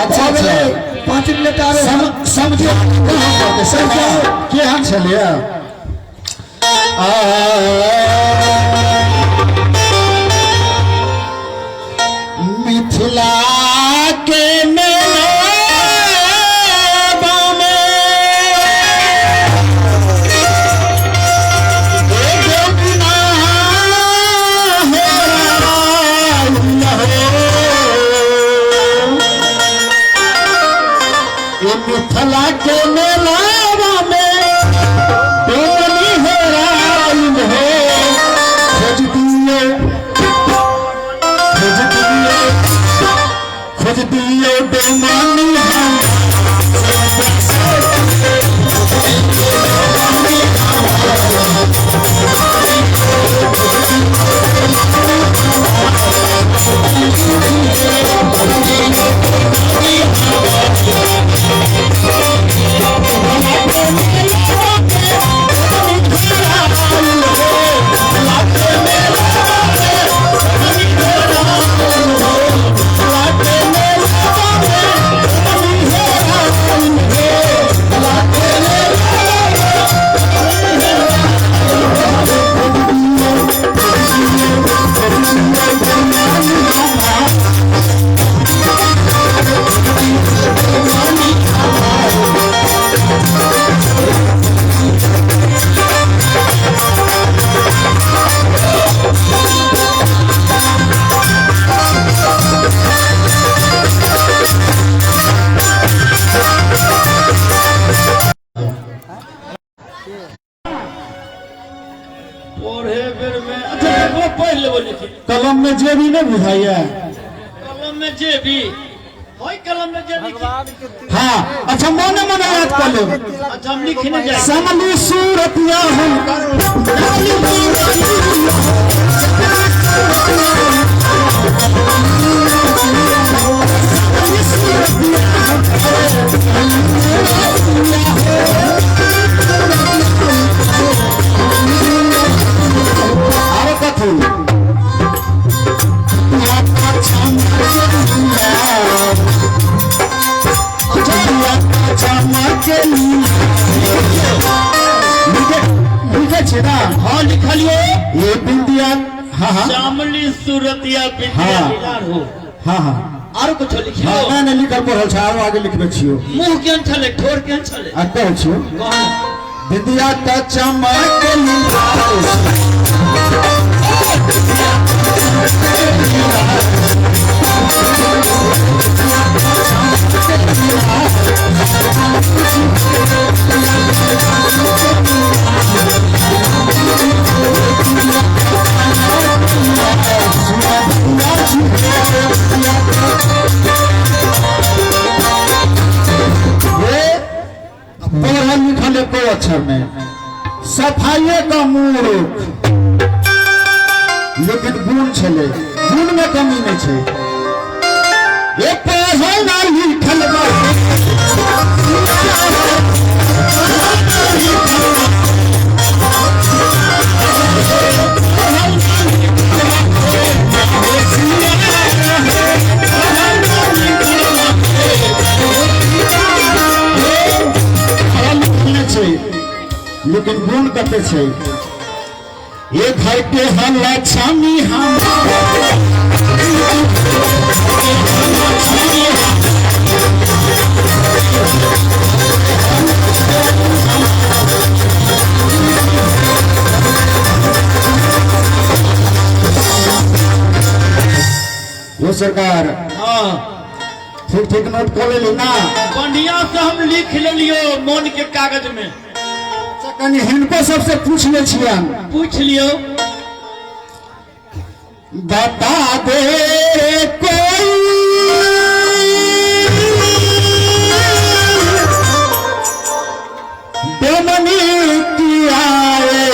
अच्छा, अच्छा। 5 मिनट आरो समझो समझो केहन छलियै। आ मिथिला के मेला में एगो बिना हेराइल हो। ए मिथिला के मेलावा में डोली हेराइल हो। खोज दियो, खोज दियो, खोज दियो डोमानी हम। पढ़े बेर में अच्छा वो पढ़ लेबो लिखी। कलम में जेबी नहीं बुझाइए? कलम में जेबी होय, कलम में जेबी की? भगवान के तिलक। हाँ अच्छा, मने मने याद कर लेब। अच्छा हम लिखने जाए। समली सूरतिया हम आरो कथी लिखे छियै ना? हाँ लिखलियो। ये बिंदिया, हाँ हाँ। श्यामली सूरतिया बिंदिया हाँ। लीलार हो। हाँ हाँ। आरो कुछ लिखियो? हाँ, नहीं नहीं, लिखल पढ़ल छै, आरो आगे लिखबै छियो। मुंह केहन छलै, ठोर केहन छलै? आ कहै छियो। कौन? बिंदिया का चमक ये पढ़ल लिखल एको अक्षर नहीं, सफाइये का मूर्ख, लेकिन गुण छलै, गुण में कमी नहीं छै। ये पढ़ल ना लिखल बा। लेकिन गुण कते छै। ये घर के हल्ला छानी हम वो सरकार। हाँ ठीक ठीक नोट कर लेली ना? बढ़िया से हम लिख लेलियो मोन के कागज में। अच्छा कनी हिनको सबसे पूछ ले छियन। पूछ लियो। बता दे कोई बेमनी की आए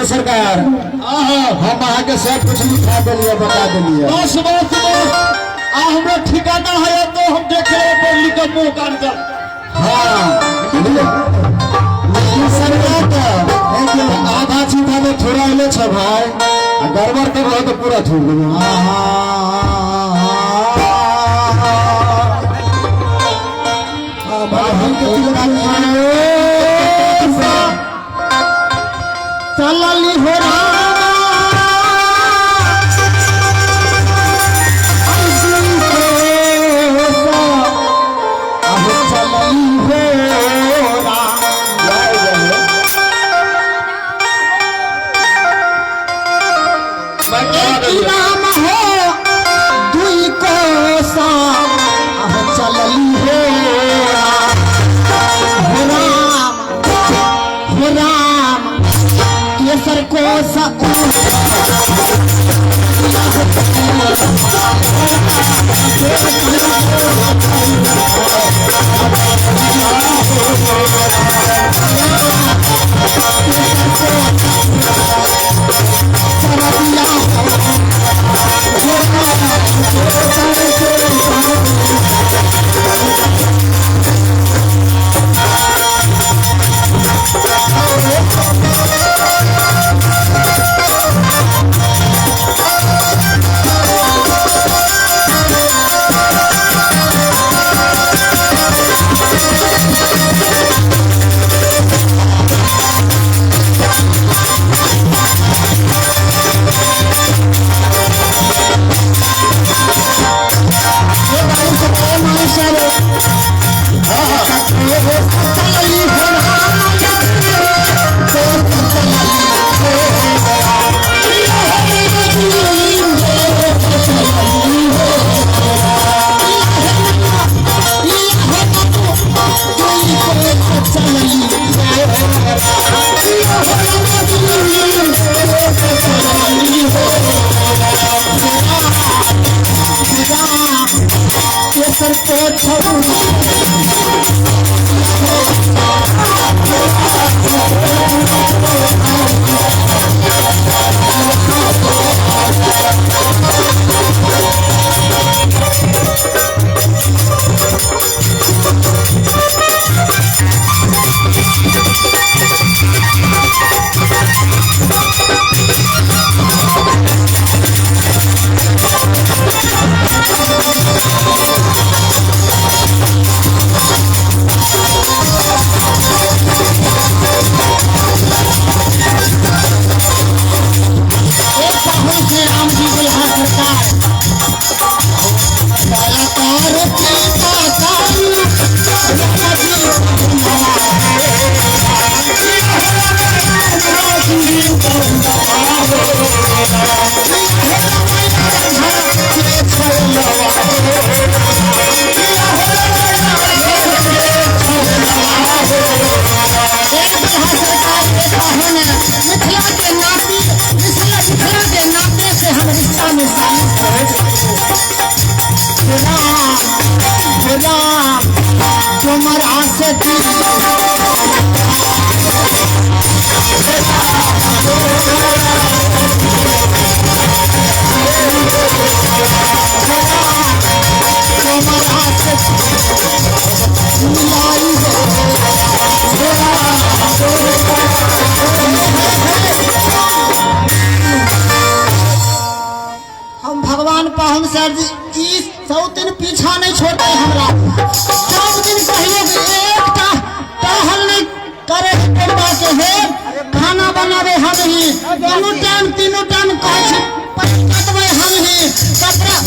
सरकार हम अहाँके सब कुछ लिखा देलियै, बता देलियै। बस बस बस आ हमरा ठिकाना है तो हम देख लेबै पढ़ लिख के मुंह कान कर। हाँ लेकिन सरकार तो आधा छीधा में थोड़ा अले छ भाई, आ गड़बड़ कर रहो तो पूरा छोड़ देबो। चलली हो राम हो दुई कोसा चलली हो राम हो राम केसर कोसा एक पाहुन श्री राम जी के यहाँ सरकार कलाकार कृपा करू राम जी एक बिहार सरकार के पाहुन मिथिला के नाते, मिथिला मिथिला के नाते से हम रिश्ता में शामिल करें। राम राम तुमर आसती तुमर आसती मिलाई हो। हम भगवान पाहुन सर जी ई 100 दिन पीछा नहीं छोड़ते हमरा। 100 दिन कहियो कि एकटा टहल नहीं करे करवा के हे, खाना बनावे हम ही, दोनों टाइम तीनों टाइम कहै छी कटबै हम ही, कपड़ा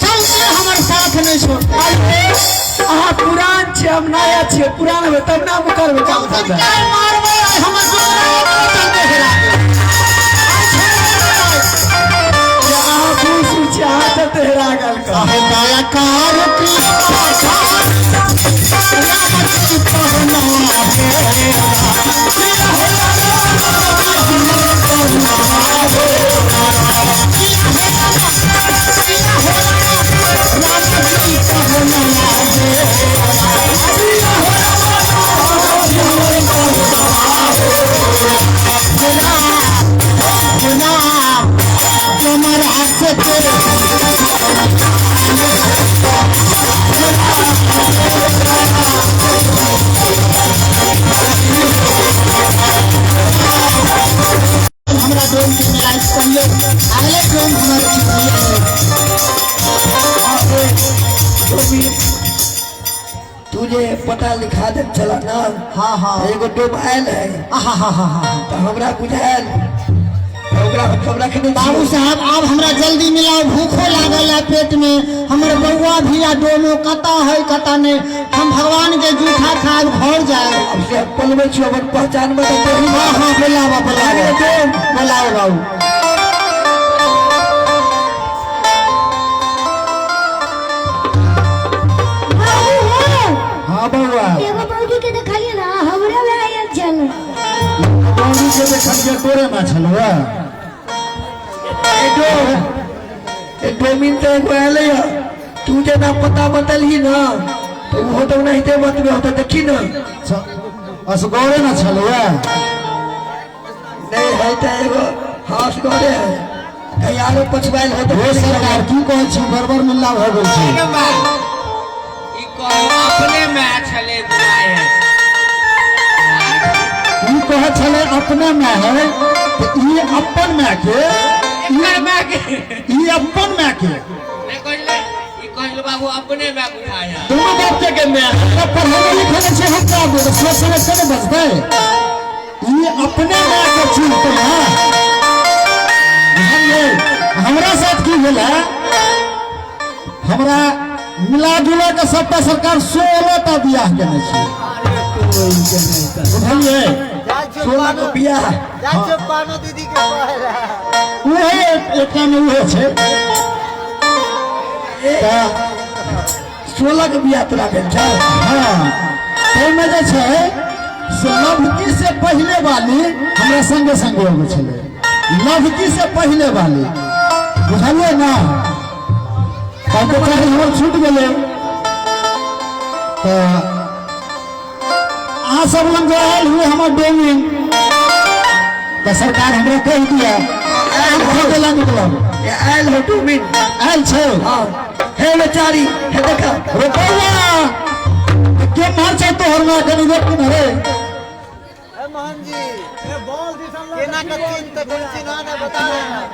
100 दिन हमर साथ नहीं छोड़ते। अहाँ पुरान छियै, हम नया छियै, पुरान हेबै तब ना हम करबै काम 100 दिन धंधा। काल मारबै आइ हमर दूसरा चलते हेरा गेल। आइ छोड़बै। अहाँ बूढ़ सूढ़ छियै, अहाँ चलते हेरा गेल कह। दयाकार कृपा राम जी पहुना हे। राम जी पहुना हे। राम तुमर आसते हमरा डोम के मिलाइ कहियो अगले डोम हमर की तू जे पता लिखा दे छला ना, हाँ हाँ एगो डोम आयल है आहा हा हा हा तऽ हमरा बुझायल तऽ ओकरा हम रखने बाबू साहब आब हमरा जल्दी मिलाओ, भूखो लागल है पेट में, हमर बउआ भी आ डोमो कता है कता नहीं, हम भगवान के जूठा खाब घर जाए। अब से हम बोलबै छियौ अपन पहचान में तऽ तोही। हाँ हाँ बोलाबा बोलाबा डोम बोलाओ बाबू। बाबू हो। हाँ बउआ। एगो बौगी के देखलिए ना, हमरे में आयल छल। बौरी के देखलिए तोरे में छलुआ। ए डोम, ए डोमिन तऽ एगो एलै हँ, तू जेना पता बतलही ना तऽ ओहो तऽ ओनाहिते बतबै होतै, देखी ना। असगरे न छलुआ। नहीं है तऽ एगो हाँ असगरे है, कहीं आरो पछुआयल होतै। ओ सरकार की कहै छी, गड़बड़ मिल्ला भऽ गेल छै। ई कहू अपने माय छलै बुझाइ है। ई कहै छलै अपने माय है, तऽ ई अपन माय के, एकर माय के, ई अपन माय के नहि कहले, ई कहले बाबू अपने माय बुझाइ है। दुनू बाप के माय। हमरा पढ़े लिखे नहि छै, हम का बोलबै, सोच समझ के ने बजतै। ई अपने माय के चिन्हतै। हाँ बुझलियै, हमरा साथ की भेल है, हमरा मिला जुला के सबटा सरकार 16 टा बियाह केने छै। बुझलियै, 16 गो बियाह। पानो दीदी के उहे एकटा मे उहे छै। तऽ 16 गो बियाह तोरा भेल छौ? हाँ, ताहिमे जे छै से लभकी से पहिले वाली हमरा संगे संगे एगो छलै, लभकी से पहिले वाली, बुझलियै ना। तब तऽ चाहे हमर छूटि गेलै। तो अहाँ सब लग जो आयल हुए हमर डोमिन तो सरकार हमरा कहि दिया हम खोजे ला निकलब। आयल हो डोमिन आयल छौ। हाँ हे बेचारी हे देखा रे बौआ के मार छै तोहर में कनी देख न रे। मोहन जी केना के तीन तक चिन्ह ने बता रहे हैं।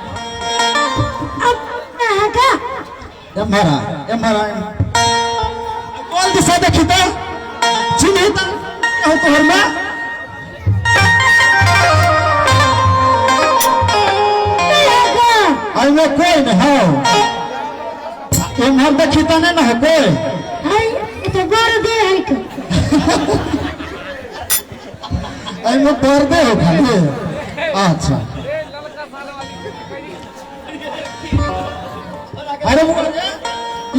अब का एम्हरा एम्हरा बोल दिशा देखी त चिन्ह त हो तोहर में। अइमे कोई न हो एम्हर देखी त नहीं न हो कोई। है तो गोर दे है के अइमे पर्दे हो खाली। अच्छा अरे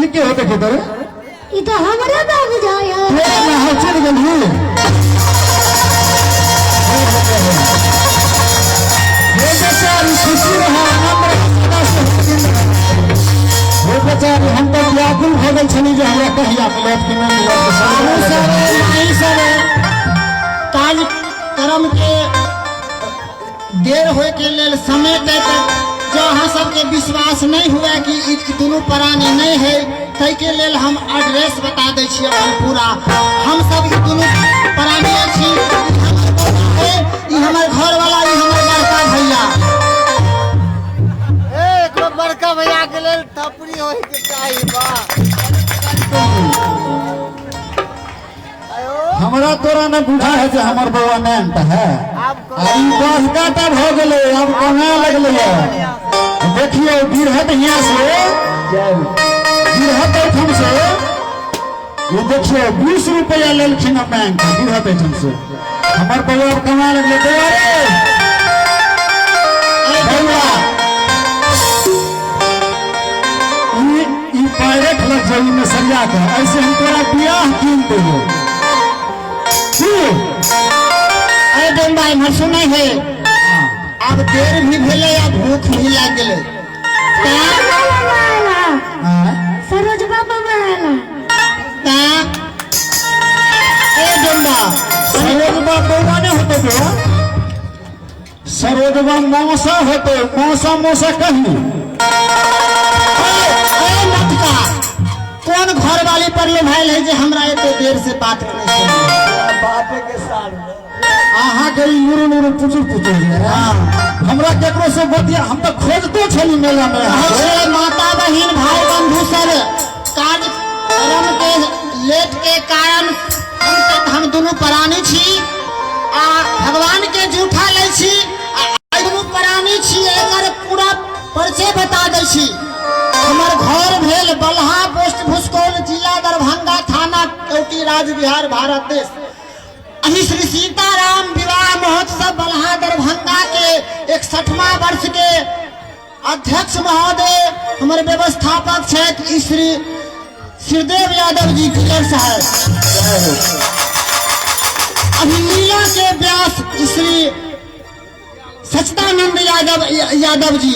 ये के होते के तोरे ई तो हमरा बाबू जाय है। तोरा ना हो चल गेलही। हे बेचारी खुशी रहा आनंद रहा सदा से। हे बेचारी हम तो व्याकुल भऽ गेल छली जे हमरा कहिया मिलत कि नहि मिलत। बाबू सब माई सब कार्यक्रम के देर होए के लेल समय तक जो अहाँ सबके विश्वास नहीं हुआ कि ई दुनू प्राणी नहीं है ताहिके लेल हम एड्रेस बता दै छी अपन पूरा। हम सब ई दुनू प्राणी छी। ई हमर घर वाला ई हमर बड़का भैया। ए एकरो बड़का भैया के लेल थपड़ी होए के चाही बा। हमरा तोरा न बुझा है जे हमर बौआ नैन है। ई बस काटा भ गेलै अब कमा लगलै है। देखियो बिरहत हियां से बिरहत एठम से ये देखियो 20 रुपया लेलखिन बैंक बिरहत एठम से। हमर बौआ अब कमा लगलै। बौआ रे बौआ ई पैरेट लग जाई में सरिया के ऐसे हम तोरा बियाह कीन देबो। अरे डोम्बा इम्हर सुनै है अब देर भी भेलै आ भूख भी लाग गेलै। सरोज बाबा आला ए डोम्बा सरोजबा बौआ नहीं होते बौआ सरोजबा मौसा होते मौसा मौसा कही। ए मटका कौन घर वाली पर लोभायल है जे हमरा एते देर से बात करै छै। बापे के साल अहाँ के ई लुरु लुरु पुचुर पुचुर जे हमरा केकरो से बतिया हम तो खोजतो छली मेला में। माता बहिन भाई बंधु सब कार्यक्रम के लेट के कारण हम दुनू प्राणी छी आ भगवान के जूठा लै छी आ दुनू प्राणी छी एकर पूरा परिचय बता दै छी। हमर घर भेल बलहा पोस्ट भुसकौल जिला दरभंगा थाना केवटी राज्य बिहार भारत देश। अही श्री सीताराम विवाह महोत्सव बलहा दरभंगा के 61वां वर्ष के अध्यक्ष महोदय हमर व्यवस्थापक छथि श्री श्रीदेव यादव जी किलर साहब। अभी लीला के व्यास श्री सच्चिदानंद यादव जी।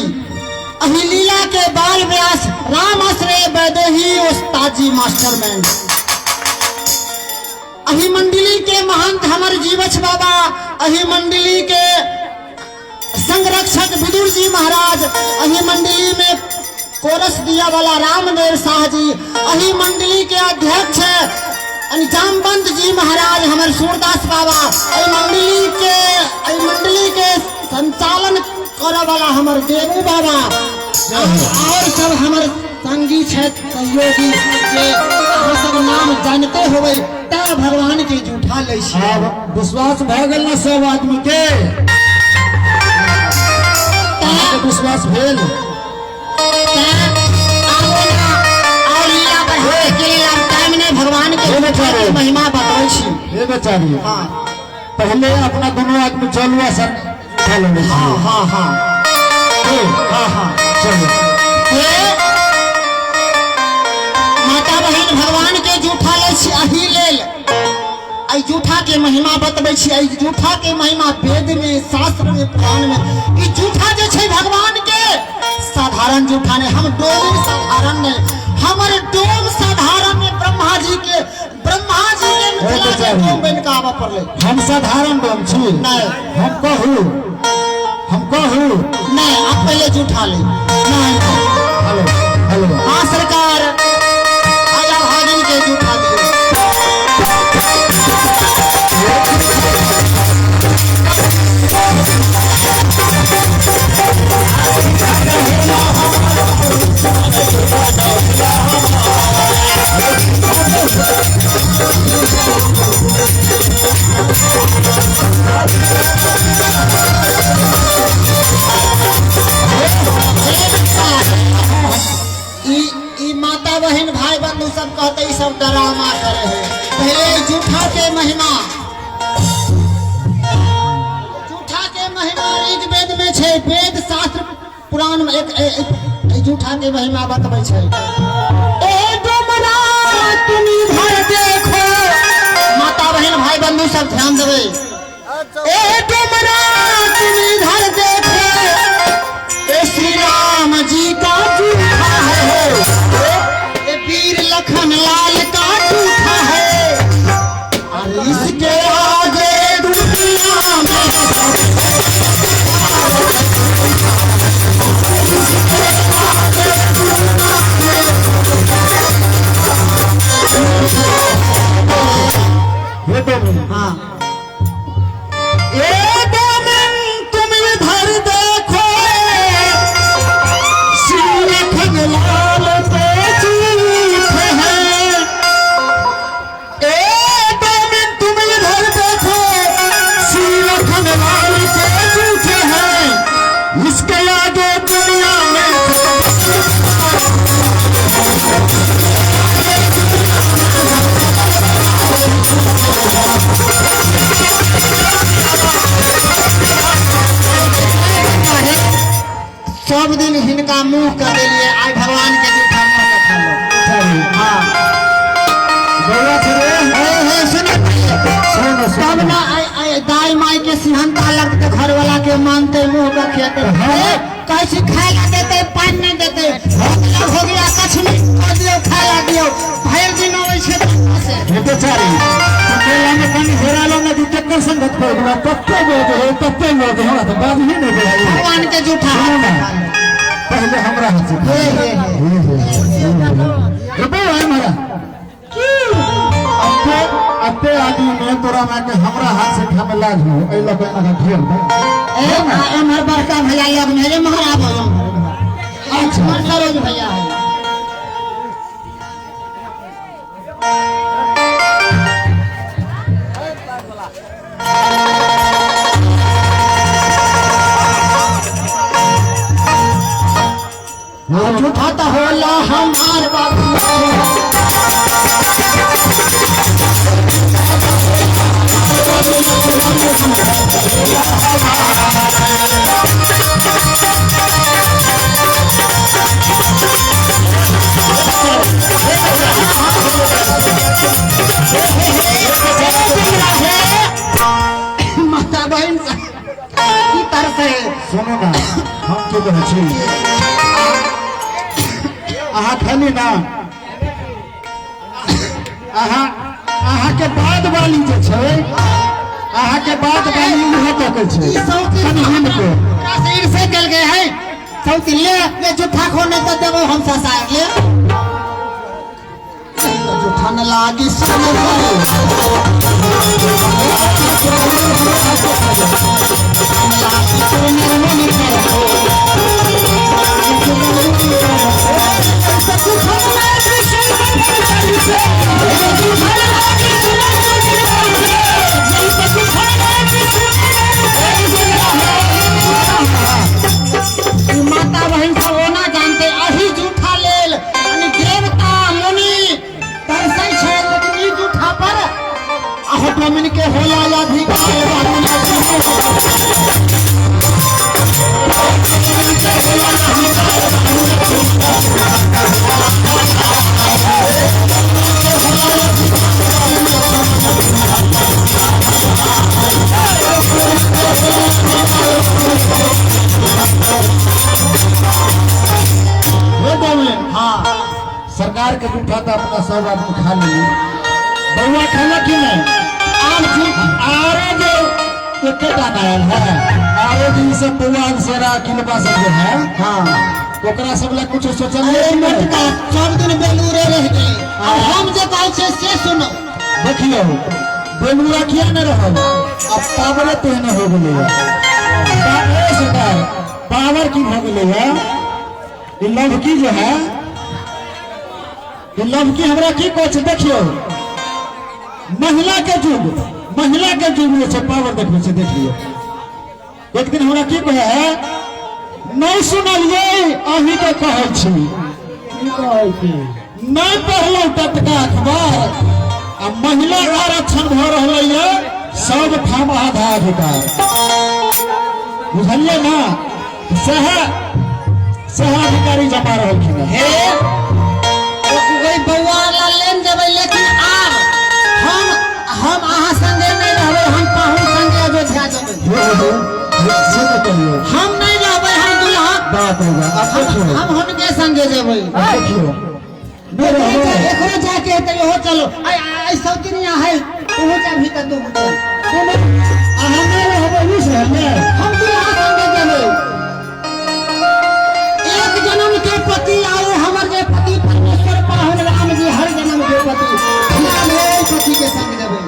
अभी लीला के बाल व्यास राम आश्रय वैदेही उस्ताद जी मास्टरमैन। अही मंडली के महंत हमर जीवछ बाबा। अही मंडली के संरक्षक विदुर जी महाराज। अही मंडली में कोरस दिया वाला रामदेव शाह जी। अही मंडली के अध्यक्ष जामवंत जी महाराज हमर सूरदास बाबा। अही मंडली के संचालन करे वाला हमर देवू बाबा। और सब हमर संगी छथि सहयोगी जे अहाँ सब नाम जानते होबै ता भगवान के जूठा लै छी। आब विश्वास भऽ गेल ने सब आदमी के विश्वास भेल। और लीला बढ़ावे के लेल आब टाइम नहीं भगवान के महिमा बतबै छी। हे बेचारी हाँ पहले अपना दोनों आदमी चलू आ सर हाँ हाँ हाँ हाँ हाँ चलो। माता बहिन भगवान के जूठा लै छी अही लेल एहि जूठा के महिमा बतबै छी। एहि जूठा के महिमा वेद में शास्त्र में पुराण में ई जूठा जे छै भगवान के साधारण जूठा नहीं। हम डोम साधारण नहीं हमर डोम साधारण में ब्रह्मा जी मिथिला के डोम बनि के आबऽ पड़लै। हम साधारण डोम छी। नहीं। हम कहू, हम कहू। नहीं, आप पहले जूठा ले। नहीं। Hello hello. हाँ सरकार, आया भागिन के जूठा दियो। ई माता बहन भाई बंधु सब कहते ई सब डरामा करे है। पहले जूठा के महिमा, जूठा के महिमा ऋग्वेद में छै, वेद शास्त्र पुराण में एक जूठा के महिमा बतबै छै। ए डोमरा तुम इधर देखो, माता बहन भाई बंधु सब ध्यान देबै। ए डोमरा तुम इधर देखो, ए श्री राम जी का जूठा है, ए वीर लखन लाल का जूठा है, और इसके आगे दुनिया में हाँ। ए डोमन तुम इधर देखो, श्री लखन लाल के जूठे हैं। ए डोमन तुम इधर देखो, श्री लखन लाल के जूठे हैं, इसके आगे दुनिया में सब दिन हिनका मुंह कर देलिए, आइ भगवान के जूठा मुंह के खा लो। हाँ। हे सुन, तब ना दाई माई के सिहनता लगते, घर वाला के मानते, मुंह का खियाते, कैसे खाए ला देते, पानी नहीं देते, हो गया कछ नहीं कर दियो, खाए ला दियो, भर दिन अबै छै से। बेचारी मेला में कनी हेरालो नदी केकर संगत पर गेलो, तत्ते बोल हो, तत्ते बोल हो, हमरा त बात ही नहीं भेल। भगवान के जूठा हाथ पहले हमरा हाथ से। हे हे हे रुपए है हमरा की अते अते आदमी में तोरा मां के हमरा हाथ से खामे लाज हो, एइ लके ना खेल दे। ए एमहर बड़का भैया लग में रे महाराज हो। अच्छा सरोज भैया है। झूठा तो होला हमार बाबू। माता बहन की तरफ है। सुनो ना, हम की कहै छी, अहाँ खाली ना, अहाँ अहाँ के बाद वाली जे छै, अहाँ के बाद वाली उहे तकै छै। कनि हिनके ओकरा से ईर्ष्या कयल गेल है। सौती ले ले जूठा खो, नहीं तो देबो हम ससार ले। जूठा न लागी सुन माता बहन सब ओना जानते अही जूठा लेल यानी देवता मुनि तरसै छै, लेकिन ई जूठा पर अहो डोमिन के होला अधिकार। हाँ, सरकार के जूठा तो अपना सब आदमी खा ली, बउआ खेलक कि नहीं? आब झूठ आरो जो एकेटा आयल है, आरो जे ई सब बउआ सेरा किलबा सब जे है, हाँ ओकरा सब ला कुछ सोचल अरे नहीं? मोटका सब दिन बेलूरे रह गेलै। अब हम जे कहै छियै से सुनो। देखियौ बेलूरा किया नहीं रहल, अब पावरे तेहने हो गेलै। सरकार पावर की भऽ गेलै है। ई लवकी जे है, ई लवकी हमरा की कहै छै देखियौ, महिला के युग, महिला के युग जे छै पावर देखबै छै। देख लियौ एक दिन हमरा की कहै है, नहीं सुनलियै अहीं के कहै छी, नहीं पढ़लहुँ टटका अखबार, आ महिला आरक्षण भऽ रहलै ये सब ठाम आधा अधिकार, बुझलियै ना? सएह सएह अधिकारी जमा रहलखिन हे। ओहि बौआ ला लेन जेबै, लेकिन आब हम अहाँ संगे नहि रहबै, हम पाहुन संगे अयोध्या जेबै। हे हे हे, से नहि कहियौ। हम नहि रहबै, हम दुल्हा बाप रे बाप, आब देखियौ हम हुनके संगे जेबै। आब देखियौ नहि रहबै। एकरो जाके हेतै, ओहो चलो। आइ आइ सौतिनिया है, ओहो जाबही तऽ तू चल। अहाँ नहि रहबै बुझलियै? हम दुल्हा संगे जेबै। एक जन्म के पति आओ हमर जे पति परमेश्वर पाहुन राम जी हर जन्म के पति, हम ओहि पति के संग जेबै।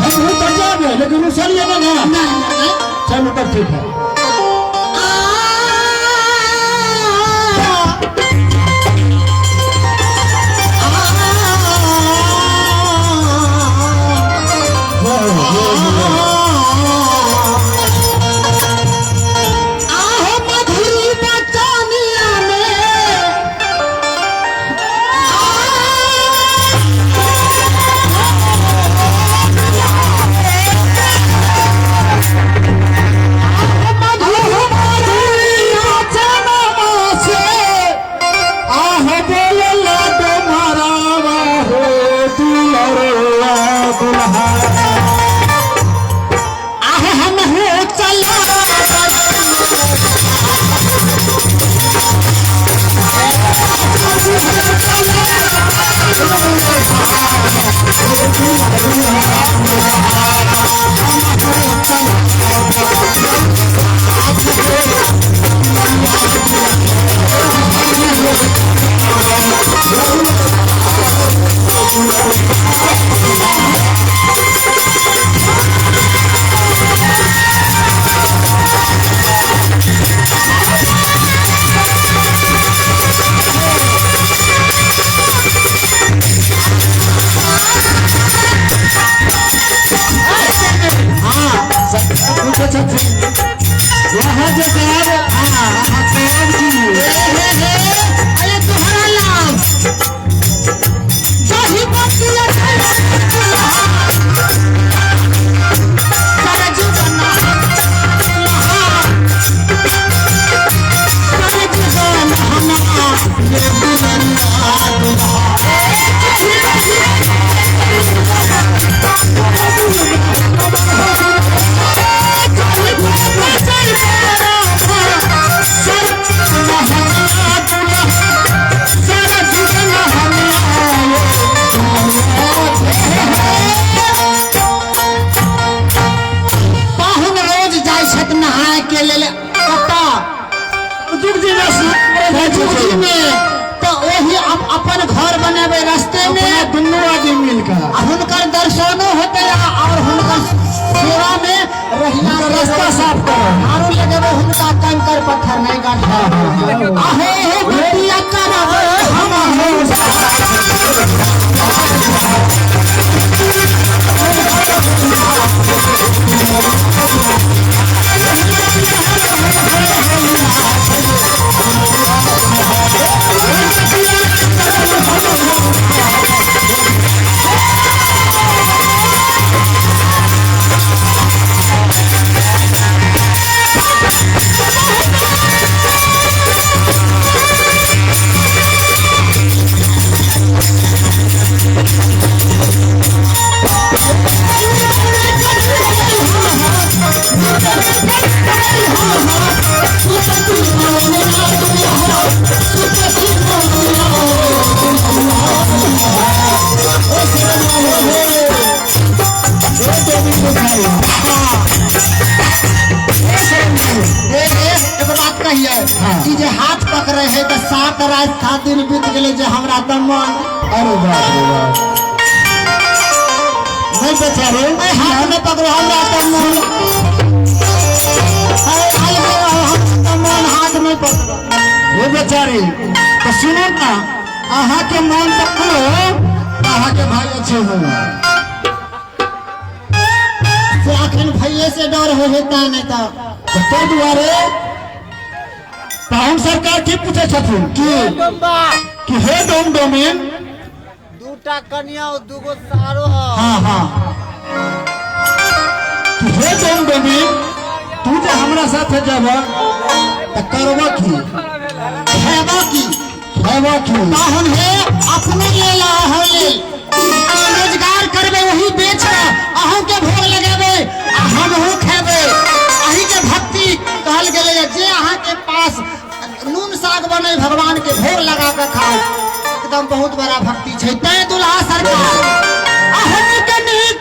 हमहूँ तऽ जेबै, लेकिन रुसलियै नहि ना? नहीं नहीं। चलू तब ठीक है। जय हो, जय हो। आहो मधुरी बचनिया में मधुरी बचनमा से आह बोलला डोमरावा हो दुलरुआ दुल्हा। आह हम हो चला पूछै छथिन वहाँ जे कहब अहाँ कहब की? अरे तोहरा लाभ जही बतिया पाहुन रोज जाइ छथि नहाय के लेल कतऽ? जुग जी जुगजी में। तऽ ओही अपन घर बनेबै रस्ते में अपना दुनू आदमी मिलकर आ हुनकर दर्शनो होतै और हुनकर सेवा में रहिया हुनकर रास्ता साफ करब। आरो लगेबै हुनका कंकर पत्थर नहीं गांठा। आहे हे बतिया करब हम हो। कहिए ई जे हाथ पकड़े है तऽ 7 रात 7 दिन बीत गेलै जे हमरा तऽ मन। अरे बाप रे बाप, नहीं बेचारे हाथ में पकड़ो हमरा तऽ मन, मन हाथ में पकड़ो। हे बेचारी तो सुनो ना, अहाँ के मन पकड़ो, अहाँ के भाई अच्छे हो से अखन भैये से डर हो हेता नहीं तो ताहि दुआरे पाहुन सरकार की पूछे छथिन कि हे डोम डोमिन दूटा कन्या और दूगो सारो। हाँ हाँ, कि हे डोम डोमिन तू जे हमरा साथे जब त करबो की खेबो की खेबो की? पाहुन हे अपने लेल अहूँ लेल रोजगार करबे वही बेच अहूँ के भोग लगेबे आ हमहूँ खेबे। अही के भक्ति कहल गेलै जे अहाँ के पास नून साग बने भगवान के भोग लगा के खाओ, एकदम बहुत बड़ा भक्ति छै। तैं दुल्हा सरकार अहूँ के नीक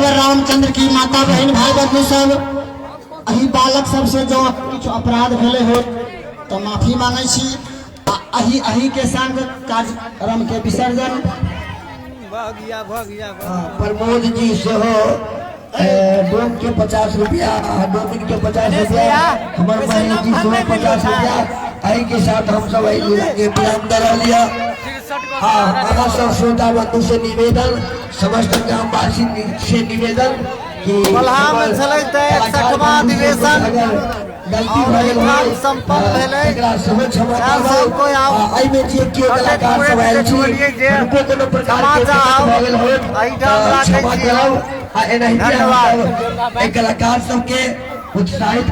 रामचंद्र की माता बहन भाई बंधु सब, अही बालक सबसे जो किछु अपराध भेलै हो तो माफी मांगे छी। अही अही के संग कार्यक्रम के विसर्जन। प्रमोद जी सेहो डोम के 50 रुपया, डोमिन के 50 रुपया, हमार महेश जी सेहो 50 रुपया। अही के साथ हम सब अही लीला के विराम दे रहल यऽ। हाँ, अहाँ सब श्रोता बंधु से निवेदन, समस्त ग्रामवासी से निवेदन कि अधिवेशन गलती भऽ संपन्न भेलै, एकरा सेहो क्षमा करब। एहिमे जे केओ कलाकार सब आयल छी हुनको कोनो प्रकार के दिक्कत भऽ गेल होत क्षमा करब। आ एनाहिते हम एहि कलाकार सबके उत्साहित